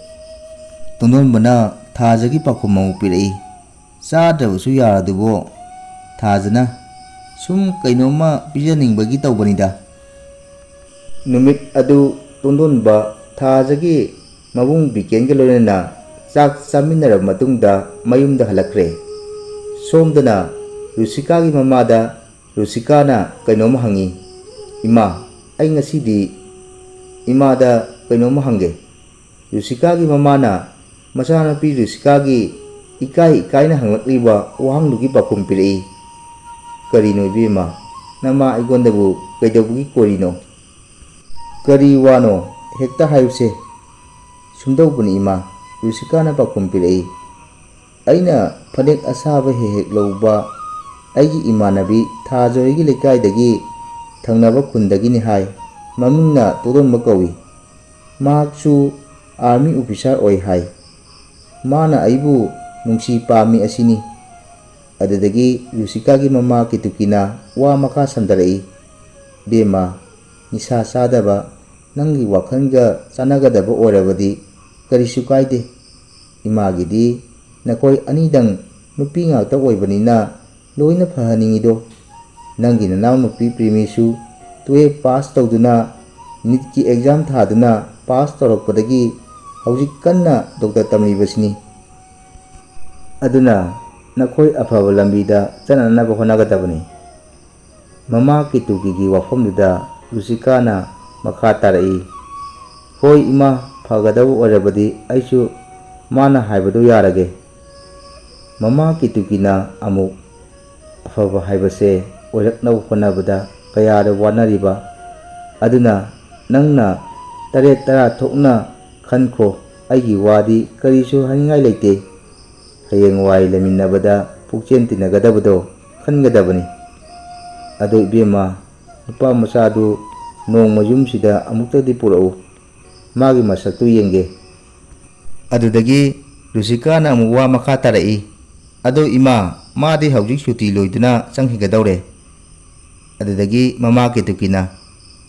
ꯇꯣꯟꯗꯣꯟꯕꯅ ꯊꯥꯖꯒꯤ ꯄꯥꯎꯈꯨꯝ ꯑꯃꯨꯛ ꯄꯤꯔꯛꯏ, "ꯆꯥꯗ꯭ꯔꯕꯁꯨ ꯌꯥꯔꯗꯨꯕꯣ ꯊꯥꯖꯅ, ꯁꯨꯝ ꯀꯩꯅꯣꯝꯃ ꯄꯤꯖꯅꯤꯡꯕꯒꯤ ꯇꯧꯕꯅꯤꯗ"꯫ ꯅꯨꯃꯤꯠ ꯑꯗꯨ ꯇꯣꯟꯗꯣꯟꯕ ꯊꯥꯖꯒꯤ ꯃꯕꯨꯡ ꯕꯤꯀꯦꯟꯒ ꯂꯣꯏꯅꯅ ꯆꯥꯛ ꯆꯥꯃꯤꯟꯅꯔꯕ ꯃꯇꯨꯡꯗ ꯃꯌꯨꯝꯗ ꯍꯜꯂꯛꯈ꯭ꯔꯦ꯫ ꯁꯣꯝꯗꯅ ꯔꯨꯁꯤꯀꯥꯒꯤ ꯃꯃꯥꯗ ꯔꯨꯁꯤꯀꯥꯅ ꯀꯩꯅꯣꯝ ꯍꯪꯉꯤ꯫ "ꯏꯃꯥ, ꯑꯩ ꯉꯁꯤꯗꯤ ꯏꯃꯥꯗ ꯀꯩꯅꯣꯝ ꯍꯪꯒꯦ꯫" ꯔꯨꯁꯤꯀꯥꯒꯤ ꯃꯃꯥꯅ ꯃꯆꯥꯅꯨꯄꯤ ꯔꯨꯁꯤꯀꯥꯒꯤ ꯏꯀꯥꯏ ꯏꯀꯥꯏꯅ ꯍꯪꯂꯛꯂꯤꯕ ꯋꯥꯍꯪꯗꯨꯒꯤ ꯄꯥꯎꯈꯨꯝ ꯄꯤꯔꯛꯏ꯫ "ꯀꯔꯤꯅꯣ ꯏꯕꯦꯝꯃ, ꯅꯃꯥ ꯑꯩꯉꯣꯟꯗꯕꯨ ꯀꯩꯗꯧꯕꯒꯤ ꯀꯣꯔꯤꯅꯣ?" "ꯀꯔꯤ ꯋꯥꯅꯣ? ꯍꯦꯛꯇ ꯍꯥꯏꯌꯨꯁꯦ꯫" "ꯁꯨꯝꯗꯧꯕꯅꯤ ꯏꯃꯥ꯫" ꯔꯨꯁꯤꯀꯥꯅ ꯄꯥꯎꯈꯨꯝ ꯄꯤꯔꯛꯏ꯫ "ꯑꯩꯅ ꯐꯅꯦꯛ ꯑꯁꯥꯕ ꯍꯦꯛ ꯍꯦꯛ ꯂꯧꯕ ꯑꯩꯒꯤ ꯏꯃꯥꯟꯅꯕꯤ ꯊꯥꯖꯣꯏꯒꯤ ꯂꯩꯀꯥꯏꯗꯒꯤ ꯊꯪꯅꯕ ꯈꯨꯟꯗꯒꯤꯅꯤ ꯍꯥꯏ꯫ ꯃꯃꯤꯡꯅ ꯇꯣꯗꯣꯟꯕ ꯀꯧꯏ꯫ ꯃꯍꯥꯛꯁꯨ ꯑꯥꯔꯃꯤ ꯑꯣꯐꯤꯁꯥꯔ ꯑꯣꯏ ꯍꯥꯏ꯫ ꯃꯥꯅ ꯑꯩꯕꯨ ꯅꯨꯡꯁꯤ ꯄꯥꯝꯃꯤ ꯑꯁꯤꯅꯤ꯫" ꯑꯗꯨꯗꯒꯤ ꯔꯨꯁꯤꯀꯥꯒꯤ ꯃꯃꯥ ꯀꯦꯇꯨꯀꯤꯅ ꯋꯥ ꯃꯈꯥ ꯁꯝꯊꯔꯛꯏ꯫ "ꯕꯦꯝꯃ, ꯅꯤꯁꯥ ꯆꯥꯗꯕ, ꯅꯪꯒꯤ ꯋꯥꯈꯜꯒ ꯆꯥꯟꯅꯒꯗꯕ ꯑꯣꯏꯔꯕꯗꯤ ꯀꯔꯤꯁꯨ ꯀꯥꯏꯗꯦ꯫ ꯏꯃꯥꯒꯤꯗꯤ ꯅꯈꯣꯏ ꯑꯅꯤꯗꯪ ꯅꯨꯄꯤ ꯉꯥꯛꯇ ꯑꯣꯏꯕꯅꯤꯅ ꯂꯣꯏꯅ ꯐꯍꯟꯅꯤꯡꯉꯤꯗꯣ꯫ ꯅꯪꯒꯤ ꯅꯅꯥꯎꯅꯨꯄꯤ ꯄ꯭ꯔꯦꯃꯤꯁꯨ ꯇꯨꯌꯦꯜꯐ ꯄꯥꯁ ꯇꯧꯗꯨꯅ ꯅꯤꯠꯀꯤ ꯑꯦꯛꯖꯥꯝ ꯊꯥꯗꯨꯅ ꯄꯥꯁ ꯇꯧꯔꯛꯄꯗꯒꯤ ꯍꯧꯖꯤꯛ ꯀꯟꯅ ꯗꯣꯛꯇꯔ ꯇꯝꯂꯤꯕꯁꯤꯅꯤ꯫ ꯑꯗꯨꯅ ꯅꯈꯣꯏ ꯑꯐꯕ ꯂꯝꯕꯤꯗ ꯆꯠꯅꯅꯕ ꯍꯣꯠꯅꯒꯗꯕꯅꯤ꯫" ꯃꯃꯥ ꯀꯦꯇꯨꯀꯤꯒꯤ ꯋꯥꯐꯝꯗꯨꯗ ꯔꯨꯁꯤꯀꯥꯅ ꯃꯈꯥ ꯇꯥꯔꯛꯏ, "ꯍꯣꯏ ꯏꯃꯥ, ꯐꯒꯗꯕ ꯑꯣꯏꯔꯕꯗꯤ ꯑꯩꯁꯨ ꯃꯥꯅ ꯍꯥꯏꯕꯗꯨ ꯌꯥꯔꯒꯦ꯫" ꯃꯃꯥ ꯀꯦꯇꯨꯀꯤꯅ ꯑꯃꯨꯛ, "ꯑꯐꯕ ꯍꯥꯏꯕꯁꯦ ꯑꯣꯏꯔꯛꯅꯕ ꯍꯣꯠꯅꯕꯗ ꯀꯌꯥꯗ ꯋꯥꯅꯔꯤꯕ꯫ ꯑꯗꯨꯅ ꯅꯪꯅ ꯇꯔꯦꯠ ꯇꯔꯥ ꯊꯣꯛꯅ ꯈꯟꯈꯣ, ꯑꯩꯒꯤ ꯋꯥꯗꯤ ꯀꯔꯤꯁꯨ ꯍꯥꯏꯅꯤꯡꯉꯥꯏ ꯂꯩꯇꯦ꯫ ꯍꯌꯦꯡꯋꯥꯏ ꯂꯩꯃꯤꯟꯅꯕꯗ ꯄꯨꯛꯆꯦꯟ ꯇꯤꯟꯅꯒꯗꯕꯗꯣ ꯈꯟꯒꯗꯕꯅꯤ꯫ ꯑꯗꯣ ꯏꯕꯦꯝꯃ, ꯅꯨꯄꯥ ꯃꯆꯥꯗꯨ ꯅꯣꯡꯃ ꯌꯨꯝꯁꯤꯗ ꯑꯃꯨꯛꯇꯗꯤ ꯄꯨꯔꯛꯎ, ꯃꯥꯒꯤ ꯃꯁꯛꯇꯨ ꯌꯦꯡꯒꯦ꯫" ꯑꯗꯨꯗꯒꯤ ꯔꯨꯁꯤꯀꯥꯅ ꯑꯃꯨꯛ ꯋꯥ ꯃꯈꯥ ꯇꯥꯔꯛꯏ, "ꯑꯗꯣ ꯏꯃꯥ, ꯃꯥꯗꯤ ꯍꯧꯖꯤꯛ ꯁꯨꯇꯤ ꯂꯣꯏꯗꯨꯅ ꯆꯪꯈꯤꯒꯗꯧꯔꯦ꯫" ꯑꯗꯨꯗꯒꯤ ꯃꯃꯥ ꯀꯦꯇꯨꯀꯤꯅ,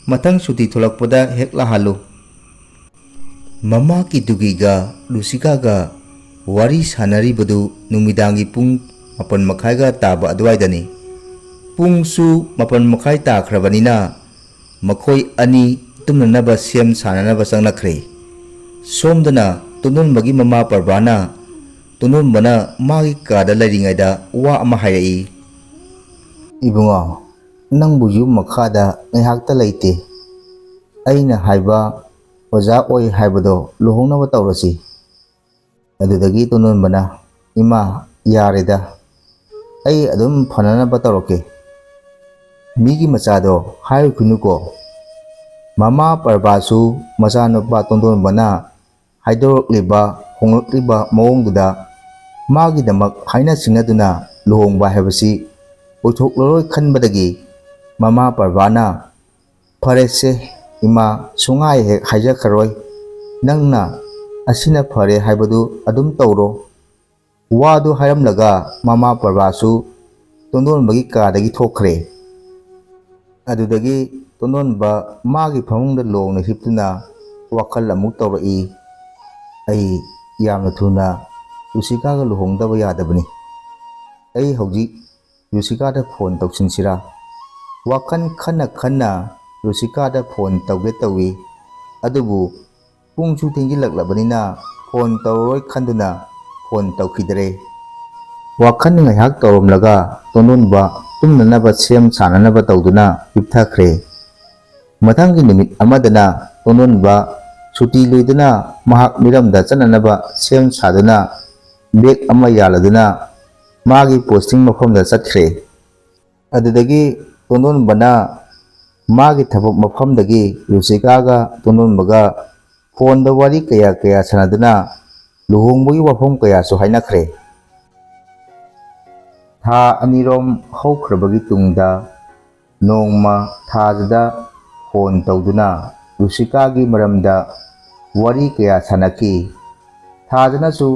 "ꯃꯊꯪ ꯁꯨꯇꯤ ꯊꯣꯛꯂꯛꯄꯗ ꯍꯦꯛ ꯂꯥꯛꯍꯜꯂꯨ꯫" ꯃꯃꯥ ꯀꯦꯇꯨꯀꯤꯒ ꯔꯨꯁꯤꯀꯥꯒ ꯋꯥꯔꯤ ꯁꯥꯟꯅꯔꯤꯕꯗꯨ ꯅꯨꯃꯤꯗꯥꯡꯒꯤ ꯄꯨꯡ ꯃꯥꯄꯟ ꯃꯈꯥꯏꯒ ꯇꯥꯕ ꯑꯗꯨꯋꯥꯏꯗꯅꯤ꯫ ꯄꯨꯡꯁꯨ ꯃꯥꯄꯟ ꯃꯈꯥꯏ ꯇꯥꯈ꯭ꯔꯕꯅꯤꯅ ꯃꯈꯣꯏ ꯑꯅꯤ ꯇꯨꯝꯅꯅꯕ ꯁꯦꯝ ꯁꯥꯅꯅꯕ ꯆꯪꯂꯛꯈ꯭ꯔꯦ꯫ ꯁꯣꯝꯗꯅ ꯇꯣꯟꯗꯣꯟꯕꯒꯤ ꯃꯃꯥ ꯄ꯭ꯔꯚꯥꯅ ꯇꯣꯟꯗꯣꯟꯕꯅ ꯃꯥꯒꯤ ꯀꯥꯗ ꯂꯩꯔꯤꯉꯩꯗ ꯋꯥ ꯑꯃ ꯍꯥꯏꯔꯛꯏ꯫ "ꯏꯕꯨꯡꯉꯣ, ꯅꯪꯕꯨ ꯌꯨꯝ ꯃꯈꯥꯗ ꯉꯥꯏꯍꯥꯛꯇ ꯂꯩꯇꯦ꯫ ꯑꯩꯅ ꯍꯥꯏꯕ ꯑꯣꯖꯥ ꯑꯣꯏ ꯍꯥꯏꯕꯗꯣ ꯂꯨꯍꯣꯡꯅꯕ ꯇꯧꯔꯁꯤ꯫" ꯑꯗꯨꯗꯒꯤ ꯇꯣꯟꯗꯣꯟꯕꯅ, "ꯏꯃꯥ, ꯌꯥꯔꯦꯗ, ꯑꯩ ꯑꯗꯨꯝ ꯐꯅꯅꯕ ꯇꯧꯔꯛꯀꯦ꯫ ꯃꯤꯒꯤ ꯃꯆꯥꯗꯣ ꯍꯥꯏꯔꯨꯈꯤꯅꯨꯀꯣ꯫" ꯃꯃꯥ ꯄ꯭ꯔꯚꯥꯁꯨ ꯃꯆꯥꯅꯨꯄꯥ ꯇꯣꯟꯗꯣꯟꯕꯅ ꯍꯥꯏꯗꯣꯔꯛꯂꯤꯕ, ꯍꯣꯡꯂꯛꯂꯤꯕ ꯃꯑꯣꯡꯗꯨꯗ ꯃꯥꯒꯤꯗꯃꯛ ꯍꯥꯏꯅ ꯁꯤꯡꯅꯗꯨꯅ ꯂꯨꯍꯣꯡꯕ ꯍꯥꯏꯕꯁꯤ ꯑꯣꯏꯊꯣꯛꯂꯔꯣꯏ ꯈꯟꯕꯗꯒꯤ ꯃꯃꯥ ꯄ꯭ꯔꯚꯥꯅ, "ꯐꯔꯦꯁꯦ ꯏꯃꯥ, ꯁꯨꯡꯍꯥꯏ ꯍꯦꯛ ꯍꯥꯏꯖꯈ꯭ꯔꯣꯏ꯫ ꯅꯪꯅ ꯑꯁꯤꯅ ꯐꯔꯦ ꯍꯥꯏꯕꯗꯨ ꯑꯗꯨꯝ ꯇꯧꯔꯣ꯫" ꯋꯥꯗꯨ ꯍꯥꯏꯔꯝꯂꯒ ꯃꯃꯥ ꯄ꯭ꯔꯚꯥꯁꯨ ꯇꯣꯟꯗꯣꯟꯕꯒꯤ ꯀꯥꯗꯒꯤ ꯊꯣꯛꯈ꯭ꯔꯦ꯫ ꯑꯗꯨꯗꯒꯤ ꯇꯣꯟꯗꯣꯟꯕ ꯃꯥꯒꯤ ꯐꯃꯨꯡꯗ ꯂꯣꯡꯅ ꯍꯤꯞꯇꯨꯅ ꯋꯥꯈꯜ ꯑꯃꯨꯛ ꯇꯧꯔꯛꯏ꯫ "ꯑꯩ ꯌꯥꯝꯅ ꯊꯨꯅ ꯔꯨꯁꯤꯀꯥꯒ ꯂꯨꯍꯣꯡꯗꯕ ꯌꯥꯗꯕꯅꯤ꯫ ꯑꯩ ꯍꯧꯖꯤꯛ ꯔꯨꯁꯤꯀꯥꯗ ꯐꯣꯟ ꯇꯧꯁꯤꯟꯁꯤꯔꯥ?" ꯋꯥꯈꯜ ꯈꯟꯅ ꯈꯟꯅ ꯔꯨꯁꯤꯀꯥꯗ ꯐꯣꯟ ꯇꯧꯒꯦ ꯇꯧꯏ꯫ ꯑꯗꯨꯕꯨ ꯄꯨꯡꯁꯨ ꯊꯦꯡꯖꯤꯜꯂꯛꯂꯕꯅꯤꯅ ꯐꯣꯟ ꯇꯧꯔꯔꯣꯏ ꯈꯟꯗꯨꯅ ꯐꯣꯟ ꯇꯧꯈꯤꯗꯔꯦ꯫ ꯋꯥꯈꯜ ꯉꯥꯏꯍꯥꯛ ꯇꯧꯔꯝꯂꯒ ꯇꯣꯟꯗꯣꯟꯕ ꯇꯨꯝꯅꯅꯕ ꯁꯦꯝ ꯁꯥꯅꯅꯕ ꯇꯧꯗꯨꯅ ꯍꯤꯞꯊꯈ꯭ꯔꯦ꯫ ꯃꯊꯪꯒꯤ ꯅꯨꯃꯤꯠ ꯑꯃꯗꯅ ꯇꯣꯟꯗꯣꯟꯕ ꯁꯨꯇꯤ ꯂꯣꯏꯗꯨꯅ ꯃꯍꯥꯛ ꯃꯤꯔꯝꯗ ꯆꯠꯅꯅꯕ ꯁꯦꯝ ꯁꯥꯗꯨꯅ ꯕꯦꯒ ꯑꯃ ꯌꯥꯜꯂꯗꯨꯅ ꯃꯥꯒꯤ ꯄꯣꯁꯇꯤꯡ ꯃꯐꯝꯗ ꯆꯠꯈ꯭ꯔꯦ꯫ ꯑꯗꯨꯗꯒꯤ ꯇꯣꯟꯗꯣꯟꯕꯅ ꯃꯥꯒꯤ ꯊꯕꯛ ꯃꯐꯝꯗꯒꯤ ꯔꯨꯁꯤꯀꯥꯒ ꯇꯣꯟꯗꯣꯟꯕꯒ ꯐꯣꯟꯗ ꯋꯥꯔꯤ ꯀꯌꯥ ꯀꯌꯥ ꯁꯥꯟꯅꯗꯨꯅ ꯂꯨꯍꯣꯡꯕꯒꯤ ꯋꯥꯐꯝ ꯀꯌꯥꯁꯨ ꯍꯥꯏꯅꯈ꯭ꯔꯦ꯫ ꯊꯥ ꯑꯅꯤꯔꯣꯝ ꯍꯧꯈ꯭ꯔꯕꯒꯤ ꯇꯨꯡꯗ ꯅꯣꯡꯃ ꯊꯥꯖꯗ ꯐꯣꯟ ꯇꯧꯗꯨꯅ ꯔꯨꯁꯤꯀꯥꯒꯤ ꯃꯔꯝꯗ ꯋꯥꯔꯤ ꯀꯌꯥ ꯁꯥꯟꯅꯈꯤ꯫ ꯊꯥꯖꯅꯁꯨ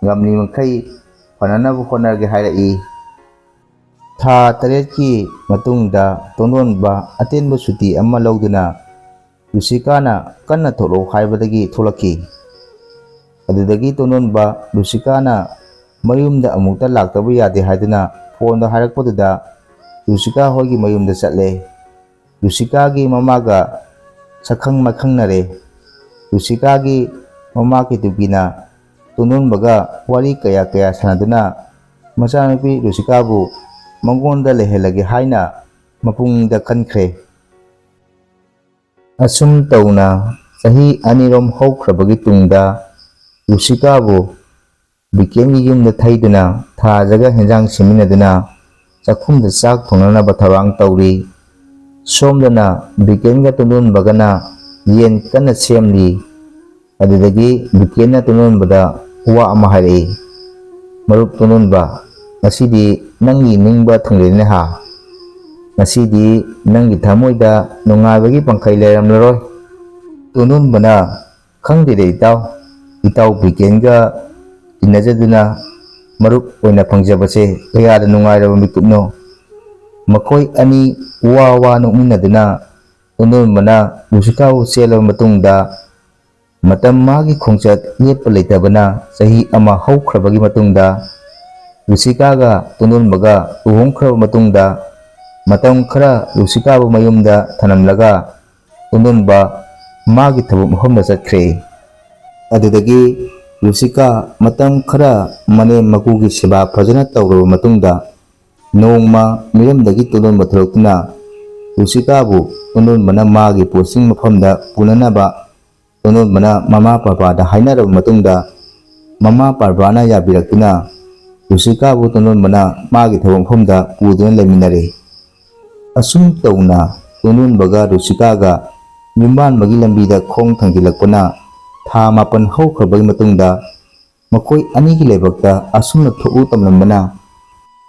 ꯉꯝꯂꯤ ꯃꯈꯩ ꯐꯅꯅꯕ ꯍꯣꯠꯅꯔꯒꯦ ꯍꯥꯏꯔꯛꯏ꯫ ꯊꯥ ꯇꯔꯦꯠꯀꯤ ꯃꯇꯨꯡꯗ ꯇꯣꯟꯗꯣꯟꯕ ꯑꯇꯦꯟꯕ ꯁꯨꯇꯤ ꯑꯃ ꯂꯧꯗꯨꯅ ꯔꯨꯁꯤꯀꯥꯅ ꯀꯟꯅ ꯊꯣꯛꯂꯛꯎ ꯍꯥꯏꯕꯗꯒꯤ ꯊꯣꯛꯂꯛꯈꯤ꯫ ꯑꯗꯨꯗꯒꯤ ꯇꯣꯟꯗꯣꯟꯕ ꯔꯨꯁꯤꯀꯥꯅ ꯃꯌꯨꯝꯗ ꯑꯃꯨꯛꯇ ꯂꯥꯛꯇꯕ ꯌꯥꯗꯦ ꯍꯥꯏꯗꯨꯅ ꯐꯣꯟꯗ ꯍꯥꯏꯔꯛꯄꯗꯨꯗ ꯔꯨꯁꯤꯀꯥ ꯍꯣꯏꯒꯤ ꯃꯌꯨꯝꯗ ꯆꯠꯂꯦ꯫ ꯔꯨꯁꯤꯀꯥꯒꯤ ꯃꯃꯥꯒ ꯁꯛꯈꯪ ꯃꯥꯏꯈꯪꯅꯔꯦ꯫ ꯔꯨꯁꯤꯀꯥꯒꯤ ꯃꯃꯥ ꯀꯦꯇꯨꯀꯤꯅ ꯇꯣꯟꯗꯣꯟꯕꯒ ꯋꯥꯔꯤ ꯀꯌꯥ ꯀꯌꯥ ꯁꯥꯟꯅꯗꯨꯅ ꯃꯆꯥꯅꯨꯄꯤ ꯔꯨꯁꯤꯀꯥꯕꯨ ꯃꯉꯣꯟꯗ ꯂꯩꯍꯜꯂꯒꯦ ꯍꯥꯏꯅ ꯃꯄꯨꯛꯅꯤꯡꯗ ꯈꯟꯈ꯭ꯔꯦ꯫ ꯑꯁꯨꯝ ꯇꯧꯅ ꯆꯍꯤ ꯑꯅꯤꯔꯣꯝ ꯍꯧꯈ꯭ꯔꯕꯒꯤ ꯇꯨꯡꯗ ꯔꯨꯁꯤꯀꯥꯕꯨ ꯕꯤꯀꯦꯟꯒꯤ ꯌꯨꯝꯗ ꯊꯩꯗꯨꯅ ꯊꯥꯖꯒ ꯍꯦꯟꯖꯥꯡ ꯁꯦꯝꯃꯤꯟꯅꯗꯨꯅ ꯆꯥꯛꯈꯨꯝꯗ ꯆꯥꯛ ꯊꯣꯡꯅꯅꯕ ꯊꯧꯔꯥꯡ ꯇꯧꯔꯤ꯫ ꯁꯣꯝꯗꯅ ꯕꯤꯀꯦꯟꯒ ꯇꯣꯟꯗꯣꯟꯕꯒꯅ ꯌꯦꯟ ꯀꯟꯅ ꯁꯦꯝꯂꯤ꯫ ꯑꯗꯨꯗꯒꯤ ꯕꯤꯀꯦꯟꯅ ꯇꯣꯟꯗꯣꯟꯕꯗ ꯋꯥ ꯑꯃ ꯍꯥꯏꯔꯛꯏ, "ꯃꯔꯨꯞ ꯇꯣꯟꯗꯣꯟꯕ, ꯉꯁꯤꯗꯤ ꯅꯪꯒꯤ ꯅꯤꯡꯕ ꯊꯨꯡꯂꯦꯅꯦ ꯍꯥ? ꯉꯁꯤꯗꯤ ꯅꯪꯒꯤ ꯊꯃꯣꯏꯗ ꯅꯨꯡꯉꯥꯏꯕꯒꯤ ꯄꯪꯈꯩ ꯂꯩꯔꯝꯂꯔꯣꯏ?" ꯇꯣꯟꯗꯣꯟꯕꯅ, "ꯈꯪꯗꯦꯗ ꯏꯇꯥꯎ, ꯏꯇꯥꯎ ꯕꯤꯀꯦꯟꯒ ꯇꯤꯟꯅꯖꯗꯨꯅ ꯃꯔꯨꯞ ꯑꯣꯏꯅ ꯐꯪꯖꯕꯁꯦ ꯀꯌꯥꯗ ꯅꯨꯡꯉꯥꯏꯔꯕ ꯃꯤꯀꯨꯞꯅꯣ?" ꯃꯈꯣꯏ ꯑꯅꯤ ꯋꯥ ꯋꯥ ꯅꯣꯛꯃꯤꯟꯅꯗꯨꯅ ꯇꯣꯟꯗꯣꯟꯕꯅ ꯔꯨꯁꯤꯀꯥꯕꯨ ꯆꯦꯜꯂꯕ ꯃꯇꯨꯡꯗ, ꯃꯇꯝ ꯃꯥꯒꯤ ꯈꯣꯡꯆꯠ ꯂꯦꯞꯄ ꯂꯩꯇꯕꯅ ꯆꯍꯤ ꯑꯃ ꯍꯧꯈ꯭ꯔꯕꯒꯤ ꯃꯇꯨꯡꯗ, ꯔꯨꯁꯤꯀꯥꯒ ꯇꯣꯟꯗꯣꯟꯕꯒ ꯂꯨꯍꯣꯡꯈ꯭ꯔꯕ ꯃꯇꯨꯡꯗ, ꯃꯇꯝ ꯈꯔ ꯔꯨꯁꯤꯀꯥꯕꯨ ꯃꯌꯨꯝꯗ ꯊꯅꯝꯂꯒ ꯇꯣꯟꯗꯣꯟꯕ ꯃꯥꯒꯤ ꯊꯕꯛ ꯃꯐꯝꯗ ꯆꯠꯈ꯭ꯔꯦ꯫ ꯑꯗꯨꯗꯒꯤ ꯔꯨꯁꯤꯀꯥ ꯃꯇꯝ ꯈꯔ ꯃꯅꯦꯝ ꯃꯀꯨꯒꯤ ꯁꯦꯕꯥ ꯐꯖꯅ ꯇꯧꯔꯕ ꯃꯇꯨꯡꯗ, ꯅꯣꯡꯃ ꯃꯤꯔꯝꯗꯒꯤ ꯇꯣꯟꯗꯣꯟꯕ ꯊꯣꯛꯂꯛꯇꯨꯅ ꯔꯨꯁꯤꯀꯥꯕꯨ ꯇꯣꯟꯗꯣꯟꯕꯅ ꯃꯥꯒꯤ ꯄꯣꯁꯇꯤꯡ ꯃꯐꯝꯗ ꯄꯨꯅꯅꯕ ꯇꯣꯟꯗꯣꯟꯕꯅ ꯃꯃꯥ ꯄꯥꯄꯥꯗ ꯍꯥꯏꯅꯔꯕ ꯃꯇꯨꯡꯗ, ꯃꯃꯥ ꯄꯥꯔꯕꯥꯅ ꯌꯥꯕꯤꯔꯛꯇꯨꯅ ꯔꯨꯁꯤꯀꯥꯕꯨ ꯇꯣꯟꯗꯣꯟꯕꯅ ꯃꯥꯒꯤ ꯊꯕꯛ ꯃꯐꯝꯗ ꯄꯨꯗꯨꯅ ꯂꯩꯃꯤꯟꯅꯔꯦ꯫ ꯑꯁꯨꯝ ꯇꯧꯅ ꯇꯣꯟꯗꯣꯟꯕꯒ ꯔꯨꯁꯤꯀꯥꯒ ꯌꯨꯝꯕꯥꯟꯕꯒꯤ ꯂꯝꯕꯤꯗ ꯈꯣꯡ ꯊꯥꯡꯖꯤꯜꯂꯛꯄꯅ ꯊꯥ ꯃꯥꯄꯟ ꯍꯧꯈ꯭ꯔꯕꯒꯤ ꯃꯇꯨꯡꯗ ꯃꯈꯣꯏ ꯑꯅꯤꯒꯤ ꯂꯥꯏꯕꯛꯇ ꯑꯁꯨꯝꯅ ꯊꯣꯛꯎ ꯇꯝꯂꯝꯕꯅ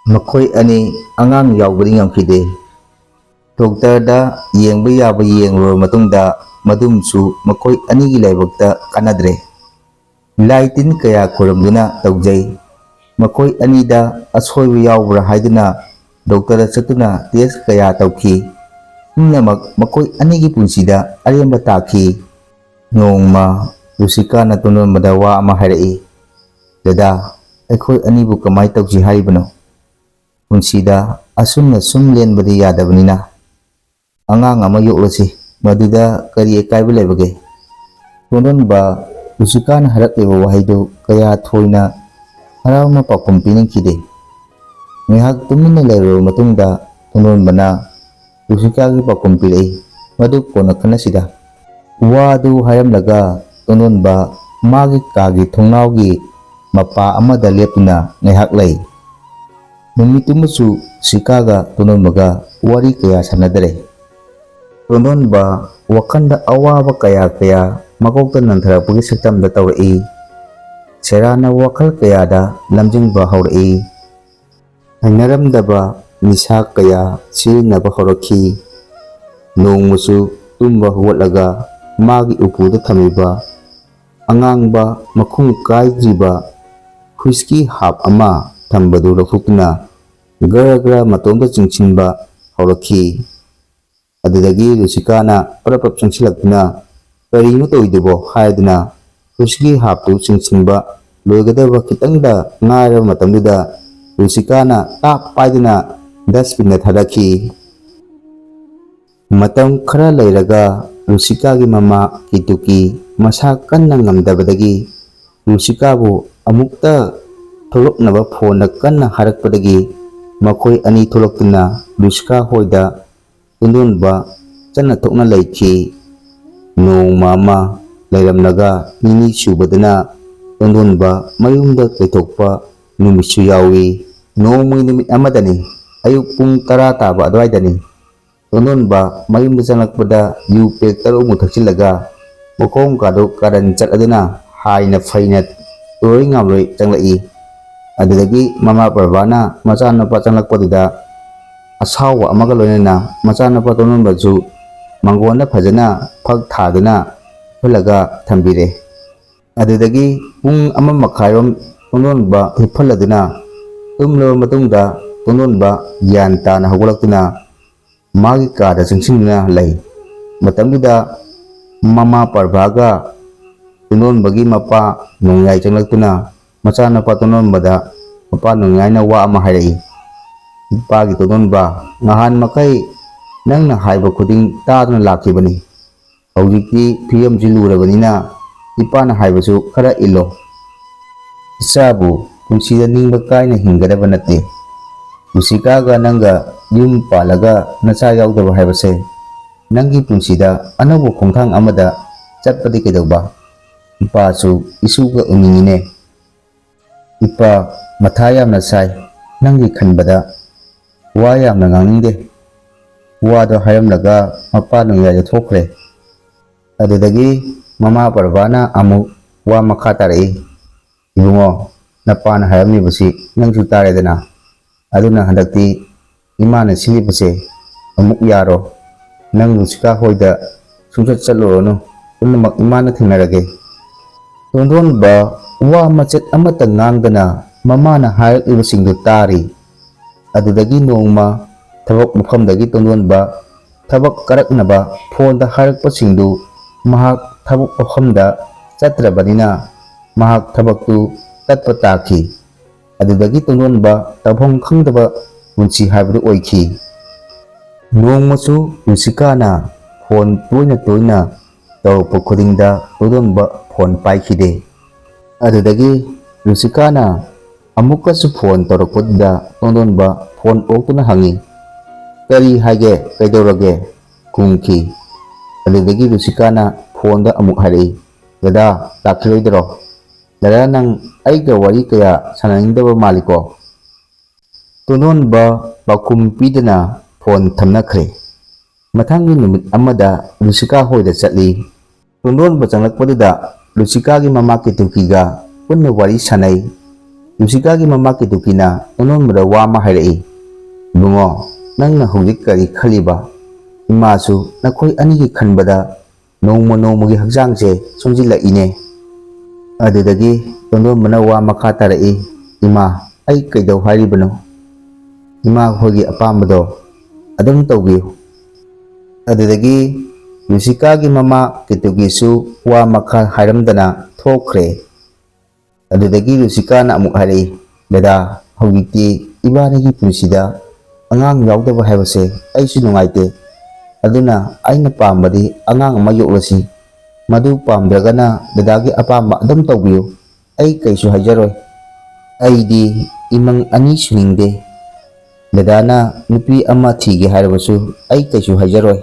ꯃꯈꯣꯏ ꯑꯅꯤ ꯑꯉꯥꯡ ꯌꯥꯎꯕꯗꯤ ꯉꯝꯈꯤꯗꯦ꯫ ꯗꯣꯛꯇꯔꯗ ꯌꯦꯡꯕ ꯌꯥꯕ ꯌꯦꯡꯂꯨꯔꯕ ꯃꯇꯨꯡꯗ ꯃꯗꯨꯝꯁꯨ ꯃꯈꯣꯏ ꯑꯅꯤꯒꯤ ꯂꯥꯏꯕꯛꯇ ꯀꯥꯟꯅꯗ꯭ꯔꯦ꯫ ꯂꯥꯏ ꯇꯤꯟ ꯀꯌꯥ ꯈꯣꯏꯔꯝꯗꯨꯅ ꯇꯧꯖꯩ꯫ ꯃꯈꯣꯏ ꯑꯅꯤꯗ ꯑꯁꯣꯏꯕ ꯌꯥꯎꯕ꯭ꯔꯥ ꯍꯥꯏꯗꯨꯅ ꯗꯣꯛꯇꯔꯗ ꯆꯠꯇꯨꯅ ꯇꯦꯁ ꯀꯌꯥ ꯇꯧꯈꯤ꯫ ꯄꯨꯝꯅꯃꯛ ꯃꯈꯣꯏ ꯑꯅꯤꯒꯤ ꯄꯨꯟꯁꯤꯗ ꯑꯔꯦꯝꯕ ꯇꯥꯈꯤ꯫ ꯅꯣꯡꯃ ꯔꯨꯁꯤꯀꯥꯅ ꯇꯣꯟꯗꯣꯟꯕꯗ ꯋꯥ ꯑꯃ ꯍꯥꯏꯔꯛꯏ, "ꯗꯗꯥ, ꯑꯩꯈꯣꯏ ꯑꯅꯤꯕꯨ ꯀꯃꯥꯏ ꯇꯧꯁꯤ ꯍꯥꯏꯔꯤꯕꯅꯣ? ꯄꯨꯟꯁꯤꯗ ꯑꯁꯨꯝꯅ ꯁꯨꯝ ꯂꯦꯟꯕꯗꯤ ꯌꯥꯗꯕꯅꯤꯅ ꯑꯉꯥꯡ ꯑꯃ ꯌꯣꯛꯂꯁꯤ, ꯃꯗꯨꯗ ꯀꯔꯤ ꯑꯀꯥꯏꯕ ꯂꯩꯕꯒꯦ?" ꯇꯣꯟꯗꯣꯟꯕ ꯔꯨꯆꯤꯀꯥꯅ ꯍꯥꯏꯔꯛꯂꯤꯕ ꯋꯥꯍꯩꯗꯨ ꯀꯌꯥ ꯊꯣꯏꯅ ꯍꯔꯥꯎꯅ ꯄꯥꯎꯈꯨꯝ ꯄꯤꯅꯤꯡꯈꯤꯗꯦ꯫ ꯉꯥꯏꯍꯥꯛ ꯇꯨꯃꯤꯟꯅ ꯂꯩꯔꯕ ꯃꯇꯨꯡꯗ ꯇꯣꯟꯗꯣꯟꯕꯅ ꯔꯨꯆꯤꯀꯥꯒꯤ ꯄꯥꯎꯈꯨꯝ ꯄꯤꯔꯛꯏ꯫ ꯃꯗꯨ ꯀꯣꯟꯅ ꯈꯟꯅꯁꯤꯗ꯫ ꯋꯥꯗꯨ ꯍꯥꯏꯔꯝꯂꯒ ꯇꯣꯟꯗꯣꯟꯕ ꯃꯥꯒꯤ ꯀꯥꯒꯤ ꯊꯣꯡꯅꯥꯎꯒꯤ ꯃꯄꯥ ꯑꯃꯗ ꯂꯦꯞꯇꯨꯅ ꯉꯥꯏꯍꯥꯛ ꯂꯩ꯫ ꯅꯨꯃꯤꯠꯇꯨꯃꯁꯨ ꯔꯨꯆꯤꯀꯥꯒ ꯇꯣꯟꯗꯣꯟꯕꯒ ꯋꯥꯔꯤ ꯀꯌꯥ ꯁꯥꯟꯅꯗꯔꯦ꯫ ꯇꯣꯟꯗꯣꯟꯕ ꯋꯥꯈꯜꯗ ꯑꯋꯥꯕ ꯀꯌꯥ ꯀꯌꯥ ꯃꯀꯣꯛꯇ ꯅꯟꯊꯔꯛꯄꯒꯤ ꯁꯛꯇꯝꯗ ꯇꯧꯔꯛꯏ꯫ ꯁꯦꯔꯥꯟꯅ ꯋꯥꯈꯜ ꯀꯌꯥꯗ ꯂꯝꯖꯤꯡꯕ ꯍꯧꯔꯛꯏ꯫ ꯍꯩꯅꯔꯝꯗꯕ ꯅꯤꯁꯥ ꯀꯌꯥ ꯁꯤꯖꯤꯟꯅꯕ ꯍꯧꯔꯛꯈꯤ꯫ ꯅꯣꯡꯃꯁꯨ ꯇꯨꯝꯕ ꯍꯧꯒꯠꯂꯒ ꯃꯥꯒꯤ ꯎꯄꯨꯗ ꯊꯝꯂꯤꯕ ꯑꯉꯥꯡꯕ ꯃꯈꯨꯝ ꯀꯥꯏꯗ꯭ꯔꯤꯕ ꯍꯨꯏꯁꯀꯤ ꯍꯥꯞ ꯑꯃ ꯊꯝꯕꯗꯨ ꯂꯧꯊꯣꯛꯇꯨꯅ ꯒꯔ ꯒꯔ ꯃꯇꯣꯝꯇ ꯆꯤꯡꯁꯤꯟꯕ ꯍꯧꯔꯛꯈꯤ꯫ ꯑꯗꯨꯗꯒꯤ ꯔꯨꯆꯤꯀꯥꯅ ꯄ꯭ꯔꯞ ꯄ꯭ꯔꯞ ꯆꯪꯁꯤꯜꯂꯛꯇꯨꯅ, "ꯀꯔꯤꯅꯣ ꯇꯧꯔꯤꯗꯨꯕꯣ?" ꯍꯥꯏꯗꯨꯅ ꯍꯨꯏꯁꯀꯤ ꯍꯥꯞꯇꯨ ꯆꯤꯡꯁꯤꯟꯕ ꯂꯣꯏꯒꯗꯕ ꯈꯤꯇꯪꯗ ꯉꯥꯏꯔꯕ ꯃꯇꯝꯗꯨꯗ ꯔꯨꯆꯤꯀꯥꯅ ꯇꯥꯞ ꯄꯥꯏꯗꯨꯅ ꯗꯁꯕꯤꯟꯗ ꯊꯥꯗꯈꯤ꯫ ꯃꯇꯝ ꯈꯔ ꯂꯩꯔꯒ ꯔꯨꯆꯤꯀꯥꯒꯤ ꯃꯃꯥ ꯀꯤꯇꯨꯀꯤ ꯃꯁꯥ ꯀꯟꯅ ꯉꯝꯗꯕꯗꯒꯤ ꯔꯨꯆꯤꯀꯥꯕꯨ ꯑꯃꯨꯛꯇ ꯊꯣꯛꯂꯛꯅꯕ ꯐꯣꯟꯗ ꯀꯟꯅ ꯍꯥꯏꯔꯛꯄꯗꯒꯤ ꯃꯈꯣꯏ ꯑꯅꯤ ꯊꯣꯛꯂꯛꯇꯨꯅ ꯔꯨꯆꯤꯀꯥ ꯍꯣꯏꯗ ꯇꯣꯟꯗꯣꯟꯕ ꯆꯠꯅ ꯊꯣꯛꯅ ꯂꯩꯈꯤ꯫ ꯅꯣꯡꯃ ꯑꯃ ꯂꯩꯔꯝꯂꯒ ꯅꯤꯅꯤ ꯁꯨꯕꯗꯅ ꯇꯣꯟꯗꯣꯟꯕ ꯃꯌꯨꯝꯗ ꯀꯩꯊꯣꯛꯄ ꯅꯨꯃꯤꯠꯁꯨ ꯌꯥꯎꯏ꯫ ꯅꯣꯡꯃꯒꯤ ꯅꯨꯃꯤꯠ ꯑꯃꯗꯅꯤ, ꯑꯌꯨꯛ ꯄꯨꯡ ꯇꯔꯥ ꯇꯥꯕ ꯑꯗꯨꯋꯥꯏꯗꯅꯤ꯫ ꯇꯣꯟꯗꯣꯟꯕ ꯃꯌꯨꯝꯗ ꯆꯪꯂꯛꯄꯗ ꯌꯨ ꯄꯦꯛ ꯇꯔꯨꯛꯃꯨꯛ ꯊꯛꯆꯤꯜꯂꯒ ꯃꯈꯣꯡ ꯀꯥꯗꯨ ꯀꯥꯔꯟ ꯆꯠꯂꯗꯨꯅ ꯍꯥꯏꯅ ꯐꯩꯅ ꯇꯨꯔꯣꯏ ꯉꯥꯝꯂꯣꯏ ꯆꯪꯂꯛꯏ꯫ ꯑꯗꯨꯗꯒꯤ ꯃꯃꯥ ꯄ꯭ꯔꯚꯥꯅ ꯃꯆꯥꯅꯨꯄꯥ ꯆꯪꯂꯛꯄꯗꯨꯗ ꯑꯁꯥꯎꯕ ꯑꯃꯒ ꯂꯣꯏꯅꯅ ꯃꯆꯥꯅꯨꯄꯥ ꯇꯣꯟꯗꯣꯟꯕꯁꯨ ꯃꯪꯒꯣꯟꯗ ꯐꯖꯅ ꯐꯛ ꯊꯥꯗꯨꯅ ꯍꯤꯞꯍꯜꯂꯒ ꯊꯝꯕꯤꯔꯦ꯫ ꯑꯗꯨꯗꯒꯤ ꯄꯨꯡ ꯑꯃ ꯃꯈꯥꯏꯔꯣꯝ ꯇꯣꯟꯗꯣꯟꯕ ꯍꯤꯞꯍꯜꯂꯗꯨꯅ ꯇꯨꯝꯂꯕ ꯃꯇꯨꯡꯗ ꯇꯣꯟꯗꯣꯟꯕ ꯒ꯭ꯌꯥꯟ ꯇꯥꯅ ꯍꯧꯒꯠꯂꯛꯇꯨꯅ ꯃꯥꯒꯤ ꯀꯥꯗ ꯆꯪꯁꯤꯟꯗꯨꯅ ꯂꯩ꯫ ꯃꯇꯝꯗꯨꯗ ꯃꯃꯥ ꯄ꯭ꯔꯚꯥꯒ ꯇꯣꯟꯗꯣꯟꯕꯒꯤ ꯃꯄꯥ ꯅꯣꯡꯌꯥꯏ ꯆꯪꯂꯛꯇꯨꯅ ꯃꯆꯥꯅꯨꯄꯥ ꯇꯣꯟꯗꯣꯟꯕꯗ ꯃꯄꯥ ꯅꯣꯡꯌꯥꯏꯅ ꯋꯥ ꯑꯃ ꯍꯥꯏꯔꯛꯏ꯫ "ꯏꯄꯥꯒꯤ ꯇꯣꯟꯗꯣꯟꯕ, ꯅꯍꯥꯟ ꯃꯈꯩ ꯅꯪꯅ ꯍꯥꯏꯕ ꯈꯨꯗꯤꯡ ꯇꯥꯗꯨꯅ ꯂꯥꯛꯈꯤꯕꯅꯤ꯫ ꯍꯧꯖꯤꯛꯇꯤ ꯐꯤꯕꯝꯁꯤ ꯂꯨꯔꯕꯅꯤꯅ ꯏꯄꯥꯅ ꯍꯥꯏꯕꯁꯨ ꯈꯔ ꯏꯜꯂꯣ꯫ ꯏꯆꯥꯕꯨ ꯄꯨꯟꯁꯤꯗ ꯅꯤꯡꯕ ꯀꯥꯏꯅ ꯍꯤꯡꯒꯗꯕ ꯅꯠꯇꯦ꯫ ꯔꯨꯁꯤꯀꯥꯒ ꯅꯪꯒ ꯌꯨꯝ ꯄꯥꯜꯂꯒ ꯅꯆꯥ ꯌꯥꯎꯗꯕ ꯍꯥꯏꯕꯁꯦ ꯅꯪꯒꯤ ꯄꯨꯟꯁꯤꯗ ꯑꯅꯧꯕ ꯈꯣꯡꯊꯥꯡ ꯑꯃꯗ ꯆꯠꯄꯗꯤ ꯀꯩꯗꯧꯕ? ꯏꯄꯥꯁꯨ ꯏꯁꯨꯒ ꯎꯅꯤꯡꯉꯤꯅꯦ꯫ ꯏꯄꯥ, ꯃꯊꯥ ꯌꯥꯝꯅ ꯁꯥꯏ ꯅꯪꯒꯤ ꯈꯟꯕꯗ꯫ ꯋꯥ ꯌꯥꯝꯅ ꯉꯥꯡꯅꯤꯡꯗꯦ꯫ ꯋꯥꯗꯣ ꯍꯥꯏꯔꯝꯂꯒ ꯃꯄꯥ ꯅꯣꯡꯌꯥꯏꯗ ꯊꯣꯛꯈ꯭ꯔꯦ꯫ ꯑꯗꯨꯗꯒꯤ ꯃꯃꯥ ꯄ꯭ꯔꯚꯥꯅ ꯑꯃꯨꯛ ꯋꯥ ꯃꯈꯥ ꯇꯥꯔꯛꯏ, "ꯏꯕꯨꯡꯉꯣ, ꯅꯄꯥꯅ ꯍꯥꯏꯔꯝꯃꯤꯕꯁꯤ ꯅꯪꯁꯨ ꯇꯥꯔꯦꯗꯅ꯫ ꯑꯗꯨꯅ ꯍꯟꯗꯛꯇꯤ ꯏꯃꯥꯅ ꯁꯤꯜꯂꯤꯕꯁꯦ ꯑꯃꯨꯛ ꯌꯥꯔꯣ꯫ ꯅꯪ ꯔꯨꯁꯤꯀꯥ ꯍꯣꯏꯗ ꯁꯨꯡꯆꯠ ꯆꯠꯂꯨꯔꯅꯨ꯫ ꯄꯨꯝꯅꯃꯛ ꯏꯃꯥꯅ ꯊꯦꯡꯅꯔꯒꯦ꯫" ꯇꯣꯟꯗꯣꯟꯕ ꯋꯥ ꯃꯆꯦꯠ ꯑꯃꯠꯇ ꯉꯥꯡꯗꯅ ꯃꯃꯥꯅ ꯍꯥꯏꯔꯛꯂꯤꯕꯁꯤꯡꯗꯨ ꯇꯥꯔꯤ꯫ ꯑꯗꯨꯗꯒꯤ ꯅꯣꯡꯃ ꯊꯕꯛ ꯃꯐꯝꯗꯒꯤ ꯇꯣꯟꯗꯣꯟꯕ ꯊꯕꯛ ꯀꯥꯔꯛꯅꯕ ꯐꯣꯟꯗ ꯍꯥꯏꯔꯛꯄꯁꯤꯡꯗꯨ ꯃꯍꯥꯛ ꯊꯕꯛ ꯃꯐꯝꯗ ꯆꯠꯇ꯭ꯔꯕꯅꯤꯅ ꯃꯍꯥꯛ ꯊꯕꯛꯇꯨ ꯇꯠꯄ ꯇꯥꯈꯤ꯫ ꯑꯗꯨꯗꯒꯤ ꯇꯣꯟꯗꯣꯟꯕ ꯇꯧꯐꯝ ꯈꯪꯗꯕ ꯄꯨꯟꯁꯤ ꯍꯥꯏꯕꯗꯨ ꯑꯣꯏꯈꯤ꯫ ꯅꯣꯡꯃꯁꯨ ꯔꯨꯁꯤꯀꯥꯅ ꯐꯣꯟ ꯇꯣꯏꯅ ꯇꯣꯏꯅ ꯇꯧꯔꯛꯄ ꯈꯨꯗꯤꯡꯗ ꯇꯣꯟꯗꯣꯟꯕ ꯐꯣꯟ ꯄꯥꯏꯈꯤꯗꯦ꯫ ꯑꯗꯨꯗꯒꯤ ꯔꯨꯁꯤꯀꯥꯅ ꯑꯃꯨꯛꯀꯁꯨ ꯐꯣꯟ ꯇꯧꯔꯛꯄꯗꯨꯗ ꯇꯣꯟꯗꯣꯟꯕ ꯐꯣꯟ ꯑꯣꯛꯇꯨꯅ ꯍꯪꯉꯤ, "ꯀꯔꯤ ꯍꯥꯏꯒꯦ? ꯀꯩꯗꯧꯔꯒꯦ?" ꯈꯨꯝꯈꯤ꯫ ꯑꯗꯨꯗꯒꯤ ꯔꯨꯁꯤꯀꯥꯅ ꯐꯣꯟꯗ ꯑꯃꯨꯛ ꯍꯥꯏꯔꯛꯏ, "ꯗꯗꯥ, ꯂꯥꯛꯈꯤꯔꯣꯏꯗꯔꯣ? ꯗꯗꯥ, ꯅꯪ ꯑꯩꯒ ꯋꯥꯔꯤ ꯀꯌꯥ ꯁꯥꯟꯅꯅꯤꯡꯗꯕ ꯃꯥꯜꯂꯤꯀꯣ?" ꯇꯣꯟꯗꯣꯟꯕ ꯄꯥꯎꯈꯨꯝ ꯄꯤꯗꯅ ꯐꯣꯟ ꯊꯝꯅꯈ꯭ꯔꯦ꯫ ꯃꯊꯪꯒꯤ ꯅꯨꯃꯤꯠ ꯑꯃꯗ ꯔꯨꯁꯤꯀꯥ ꯍꯣꯏꯗ ꯆꯠꯂꯤ꯫ ꯇꯣꯟꯗꯣꯟꯕ ꯆꯪꯂꯛꯄꯗꯨꯗ ꯔꯨꯁꯤꯀꯥꯒꯤ ꯃꯃꯥ ꯀꯦꯇꯨꯀꯤꯒ ꯄꯨꯟꯅ ꯋꯥꯔꯤ ꯁꯥꯟꯅꯩ꯫ ꯔꯨꯁꯤꯀꯥꯒꯤ ꯃꯃꯥ ꯀꯦꯇꯨꯀꯤꯅ ꯇꯣꯟꯗꯣꯟꯕꯗ ꯋꯥ ꯑꯃ ꯍꯥꯏꯔꯛꯏ, "ꯏꯕꯨꯡꯉꯣ, ꯅꯪꯅ ꯍꯧꯖꯤꯛ ꯀꯔꯤ ꯈꯜꯂꯤꯕ? ꯏꯃꯥꯁꯨ ꯅꯈꯣꯏ ꯑꯅꯤꯒꯤ ꯈꯟꯕꯗ ꯅꯣꯡꯃ ꯅꯣꯡꯃꯒꯤ ꯍꯛꯆꯥꯡꯁꯦ ꯁꯣꯟꯖꯤꯜꯂꯛꯏꯅꯦ꯫" ꯑꯗꯨꯗꯒꯤ ꯇꯣꯟꯗꯣꯟꯕꯅ ꯋꯥ ꯃꯈꯥ ꯇꯥꯔꯛꯏ, "ꯏꯃꯥ, ꯑꯩ ꯀꯩꯗꯧ ꯍꯥꯏꯔꯤꯕꯅꯣ? ꯏꯃꯥ ꯍꯣꯏꯒꯤ ꯑꯄꯥꯝꯕꯗꯣ ꯑꯗꯨꯝ ꯇꯧꯕꯤꯌꯨ꯫" ꯑꯗꯨꯗꯒꯤ ꯔꯨꯁꯤꯀꯥꯒꯤ ꯃꯃꯥ ꯀꯦꯇꯨꯀꯤꯁꯨ ꯋꯥ ꯃꯈꯥ ꯍꯥꯏꯔꯝꯗꯅ ꯊꯣꯛꯈ꯭ꯔꯦ꯫ ꯑꯗꯨꯗꯒꯤ ꯔꯨꯁꯤꯀꯥꯅ ꯑꯃꯨꯛ ꯍꯥꯏꯔꯛꯏ, "ꯗꯗꯥ, ꯍꯧꯖꯤꯛꯇꯤ ꯏꯕꯥꯅꯤꯒꯤ ꯄꯨꯟꯁꯤꯗ ꯑꯉꯥꯡ ꯌꯥꯎꯗꯕ ꯍꯥꯏꯕꯁꯦ ꯑꯩꯁꯨ ꯅꯨꯡꯉꯥꯏꯇꯦ꯫ ꯑꯗꯨꯅ ꯑꯩꯅ ꯄꯥꯝꯕꯗꯤ ꯑꯉꯥꯡ ꯑꯃ ꯌꯣꯛꯂꯁꯤ꯫ ꯃꯗꯨ ꯄꯥꯝꯗ꯭ꯔꯒꯅ ꯗꯗꯥꯒꯤ ꯑꯄꯥꯝꯕ ꯑꯗꯨꯝ ꯇꯧꯕꯤꯌꯨ꯫ ꯑꯩ ꯀꯩꯁꯨ ꯍꯥꯏꯖꯔꯣꯏ꯫ ꯑꯩꯗꯤ ꯏꯃꯪ ꯑꯅꯤ ꯁꯨꯅꯤꯡꯗꯦ꯫ ꯗꯗꯥꯅ ꯅꯨꯄꯤ ꯑꯃ ꯊꯤꯒꯦ ꯍꯥꯏꯔꯕꯁꯨ ꯑꯩ ꯀꯩꯁꯨ ꯍꯥꯏꯖꯔꯣꯏ꯫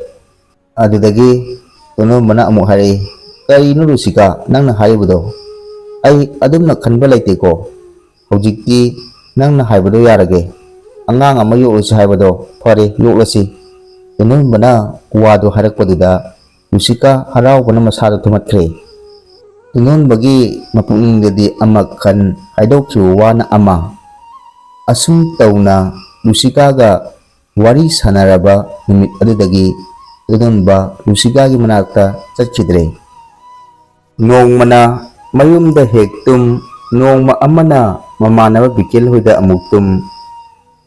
ꯑꯗꯨꯗꯒꯤ ꯇꯣꯟꯗꯣꯟꯕꯅ ꯑꯃꯨꯛ ꯍꯥꯏꯔꯛꯏ, "ꯀꯔꯤꯅꯣ ꯔꯨꯁꯤꯀꯥ, ꯅꯪꯅ ꯍꯥꯏꯔꯤꯕꯗꯣ? ꯑꯩ ꯑꯗꯨꯝꯅ ꯈꯟꯕ ꯂꯩꯇꯦꯀꯣ꯫ ꯍꯧꯖꯤꯛꯇꯤ ꯅꯪꯅ ꯍꯥꯏꯕꯗꯣ ꯌꯥꯔꯒꯦ꯫ ꯑꯉꯥꯡ ꯑꯃ ꯌꯣꯛꯂꯁꯤ ꯍꯥꯏꯕꯗꯣ ꯐꯔꯦ, ꯌꯣꯛꯂꯁꯤ꯫" ꯇꯣꯟꯗꯣꯟꯕꯅ ꯋꯥꯗꯨ ꯍꯥꯏꯔꯛꯄꯗꯨꯗ ꯔꯨꯁꯤꯀꯥ ꯍꯔꯥꯎꯕꯅ ꯃꯁꯥꯗꯨ ꯊꯨꯝꯍꯠꯈ꯭ꯔꯦ꯫ ꯇꯣꯟꯗꯣꯟꯕꯒꯤ ꯃꯄꯨꯛꯅꯤꯡꯗꯗꯤ ꯑꯃ ꯈꯟ, ꯍꯥꯏꯗꯣꯛꯈꯤꯕ ꯋꯥꯅ ꯑꯃ꯫ ꯑꯁꯨꯝ ꯇꯧꯅ ꯔꯨꯁꯤꯀꯥꯒ ꯋꯥꯔꯤ ꯁꯥꯟꯅꯔꯕ ꯅꯨꯃꯤꯠ ꯑꯗꯨꯗꯒꯤ ꯇꯣꯟꯗꯣꯟꯕ ꯔꯨꯁꯤꯀꯥꯒꯤ ꯃꯅꯥꯛꯇ ꯆꯠꯈꯤꯗ꯭ꯔꯦ꯫ ꯅꯣꯡꯃꯅ ꯃꯌꯨꯝꯗ ꯍꯦꯛ ꯇꯨꯝ, ꯅꯣꯡꯃ ꯑꯃꯅ ꯃꯃꯥꯟꯅꯕ ꯕꯤꯀꯦꯟ ꯍꯣꯏꯗ ꯑꯃꯨꯛ ꯇꯨꯝ꯫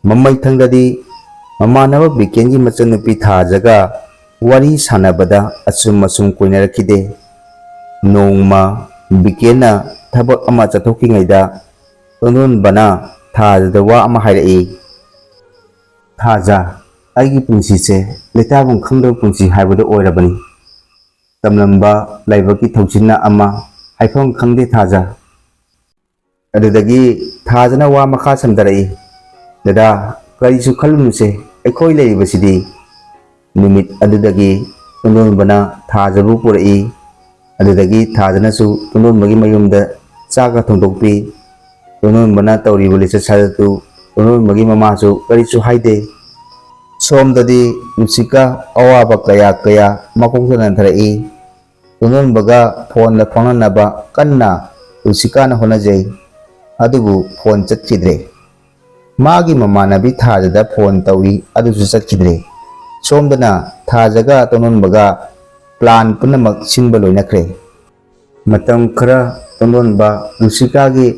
ꯃꯃꯩꯊꯪꯗꯗꯤ ꯃꯃꯥꯟꯅꯕ ꯕꯤꯀꯦꯟꯒꯤ ꯃꯆꯟꯅꯨꯄꯤ ꯊꯥꯖꯒ ꯋꯥꯔꯤ ꯁꯥꯟꯅꯕꯗ ꯑꯁꯨꯝ ꯑꯁꯨꯝ ꯀꯣꯏꯅꯔꯛꯈꯤꯗꯦ꯫ ꯅꯣꯡꯃ ꯕꯤꯀꯦꯟꯅ ꯊꯕꯛ ꯑꯃ ꯆꯠꯊꯣꯛꯈꯤꯉꯩꯗ ꯇꯣꯟꯗꯣꯟꯕꯅ ꯊꯥꯖꯗ ꯋꯥ ꯑꯃ ꯍꯥꯏꯔꯛꯏ꯫ "ꯊꯥꯖ, ꯑꯩꯒꯤ ꯄꯨꯟꯁꯤꯁꯦ ꯂꯩꯇꯥꯐꯝ ꯈꯪꯗꯕ ꯄꯨꯟꯁꯤ ꯍꯥꯏꯕꯗꯨ ꯑꯣꯏꯔꯕꯅꯤ꯫ ꯇꯝꯂꯝꯕ ꯂꯥꯏꯕꯛꯀꯤ ꯊꯧꯁꯤꯟꯅ ꯑꯃ, ꯍꯥꯏꯐꯝ ꯈꯪꯗꯦ ꯊꯥꯖ꯫" ꯑꯗꯨꯗꯒꯤ ꯊꯥꯖꯅ ꯋꯥ ꯃꯈꯥ ꯁꯝꯊꯔꯛꯏ, "ꯗꯗꯥ, ꯀꯔꯤꯁꯨ ꯈꯜꯂꯨꯅꯨꯁꯦ, ꯑꯩꯈꯣꯏ ꯂꯩꯔꯤꯕꯁꯤꯗꯤ꯫" ꯅꯨꯃꯤꯠ ꯑꯗꯨꯗꯒꯤ ꯇꯣꯟꯗꯣꯟꯕꯅ ꯊꯥꯖꯕꯨ ꯄꯨꯔꯛꯏ꯫ ꯑꯗꯨꯗꯒꯤ ꯊꯥꯖꯅꯁꯨ ꯇꯣꯟꯗꯣꯟꯕꯒꯤ ꯃꯌꯨꯝꯗ ꯆꯥꯛꯀ ꯊꯣꯡꯗꯣꯛꯄꯤ꯫ ꯇꯣꯟꯗꯣꯟꯕꯅ ꯇꯧꯔꯤꯕ ꯂꯤꯆꯠ ꯁꯥꯖꯠꯇꯨ ꯇꯣꯟꯗꯣꯟꯕꯒꯤ ꯃꯃꯥꯁꯨ ꯀꯔꯤꯁꯨ ꯍꯥꯏꯗꯦ꯫ ꯁꯣꯝꯗꯗꯤ ꯔꯨꯁꯤꯀꯥ ꯑꯋꯥꯕ ꯀꯌꯥ ꯀꯌꯥ ꯃꯀꯣꯛꯇ ꯅꯟꯊꯔꯛꯏ꯫ ꯇꯣꯟꯗꯣꯟꯕꯒ ꯐꯣꯟꯗ ꯐꯥꯎꯅꯅꯕ ꯀꯟꯅ ꯔꯨꯁꯤꯀꯥꯅ ꯍꯣꯠꯅꯖꯩ꯫ ꯑꯗꯨꯕꯨ ꯐꯣꯟ ꯆꯠꯈꯤꯗ꯭ꯔꯦ꯫ ꯃꯥꯒꯤ ꯃꯃꯥꯟꯅꯕꯤ ꯊꯥꯖꯗ ꯐꯣꯟ ꯇꯧꯏ, ꯑꯗꯨꯁꯨ ꯆꯠꯈꯤꯗ꯭ꯔꯦ꯫ ꯁꯣꯝꯗꯅ ꯊꯥꯖꯒ ꯇꯣꯟꯗꯣꯟꯕꯒ ꯄ꯭ꯂꯥꯟ ꯄꯨꯝꯅꯃꯛ ꯁꯤꯟꯕ ꯂꯣꯏꯅꯈ꯭ꯔꯦ꯫ ꯃꯇꯝ ꯈꯔ ꯇꯣꯟꯗꯣꯟꯕ ꯔꯨꯁꯤꯀꯥꯒꯤ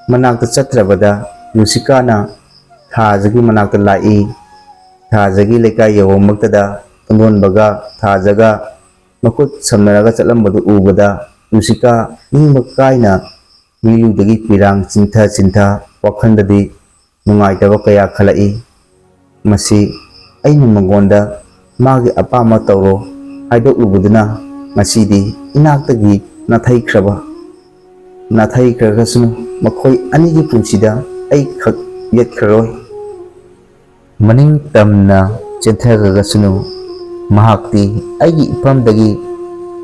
ꯃꯅꯥꯛꯇ ꯆꯠꯇ꯭ꯔꯕꯗ ꯔꯨꯁꯤꯀꯥꯅ ꯊꯥꯖꯒꯤ ꯃꯅꯥꯛꯇ ꯂꯥꯛꯏ꯫ ꯊꯥꯖꯒꯤ ꯂꯩꯀꯥꯏ ꯌꯧꯕꯃꯛꯇꯗ ꯇꯣꯟꯗꯣꯟꯕꯒ ꯊꯥꯖꯒ ꯃꯈꯨꯠ ꯁꯝꯅꯔꯒ ꯆꯠꯂꯝꯕꯗꯨ ꯎꯕꯗ ꯔꯨꯁꯤꯀꯥ ꯅꯤꯡꯕ ꯀꯥꯏꯅ ꯃꯤꯠꯂꯨꯗꯒꯤ ꯄꯤꯔꯥꯡ ꯆꯤꯟꯊ ꯆꯤꯟꯊ ꯋꯥꯈꯜꯗꯗꯤ ꯅꯨꯡꯉꯥꯏꯇꯕ ꯀꯌꯥ ꯈꯜꯂꯛꯏ꯫ ꯃꯁꯤ ꯑꯩꯅ ꯃꯉꯣꯟꯗ ꯃꯥꯒꯤ ꯑꯄꯥꯝꯕ ꯇꯧꯔꯣ ꯍꯥꯏꯗꯣꯛꯂꯨꯕꯗꯨꯅ ꯉꯁꯤꯗꯤ ꯏꯅꯥꯛꯇꯒꯤ ꯅꯥꯊꯩꯈ꯭ꯔꯕ, ꯅꯥꯊꯩꯈ꯭ꯔꯒꯁꯨ ꯃꯈꯣꯏ ꯑꯅꯤꯒꯤ ꯄꯨꯟꯁꯤꯗ ꯑꯩ ꯈꯛ ꯌꯦꯠꯈ꯭ꯔꯔꯣꯏ꯫ ꯃꯅꯤꯡ ꯇꯝꯅ ꯆꯦꯟꯊꯈ꯭ꯔꯒꯁꯅꯨ, ꯃꯍꯥꯛꯇꯤ ꯑꯩꯒꯤ ꯏꯄꯥꯝꯗꯒꯤ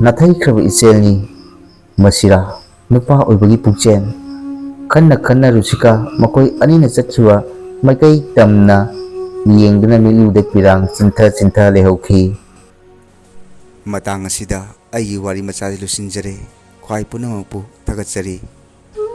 ꯅꯥꯊꯩꯈ꯭ꯔꯕ ꯏꯆꯦꯜꯅꯤ꯫ ꯃꯁꯤꯔꯥ ꯅꯨꯄꯥ ꯑꯣꯏꯕꯒꯤ ꯄꯨꯛꯆꯦꯜ? ꯈꯟꯅ ꯈꯟꯅ ꯔꯨꯁꯤꯀꯥ ꯃꯈꯣꯏ ꯑꯅꯤꯅ ꯆꯠꯈꯤꯕ ꯃꯥꯏꯀꯩ ꯇꯝꯅ ꯌꯦꯡꯗꯨꯅ ꯃꯤꯠꯂꯨꯗ ꯄꯤꯔꯥꯡ ꯆꯤꯟꯊ ꯆꯤꯟꯊ ꯂꯩꯍꯧꯈꯤ꯫ ꯃꯇꯥꯡ ꯑꯁꯤꯗ ꯑꯩꯒꯤ ꯋꯥꯔꯤ ꯃꯆꯥꯁꯤ ꯂꯣꯏꯁꯤꯟꯖꯔꯦ꯫ ꯈ꯭ꯋꯥꯏ ꯄꯨꯝꯅꯃꯛꯄꯨ ꯊꯥꯒꯠꯆꯔꯤ꯫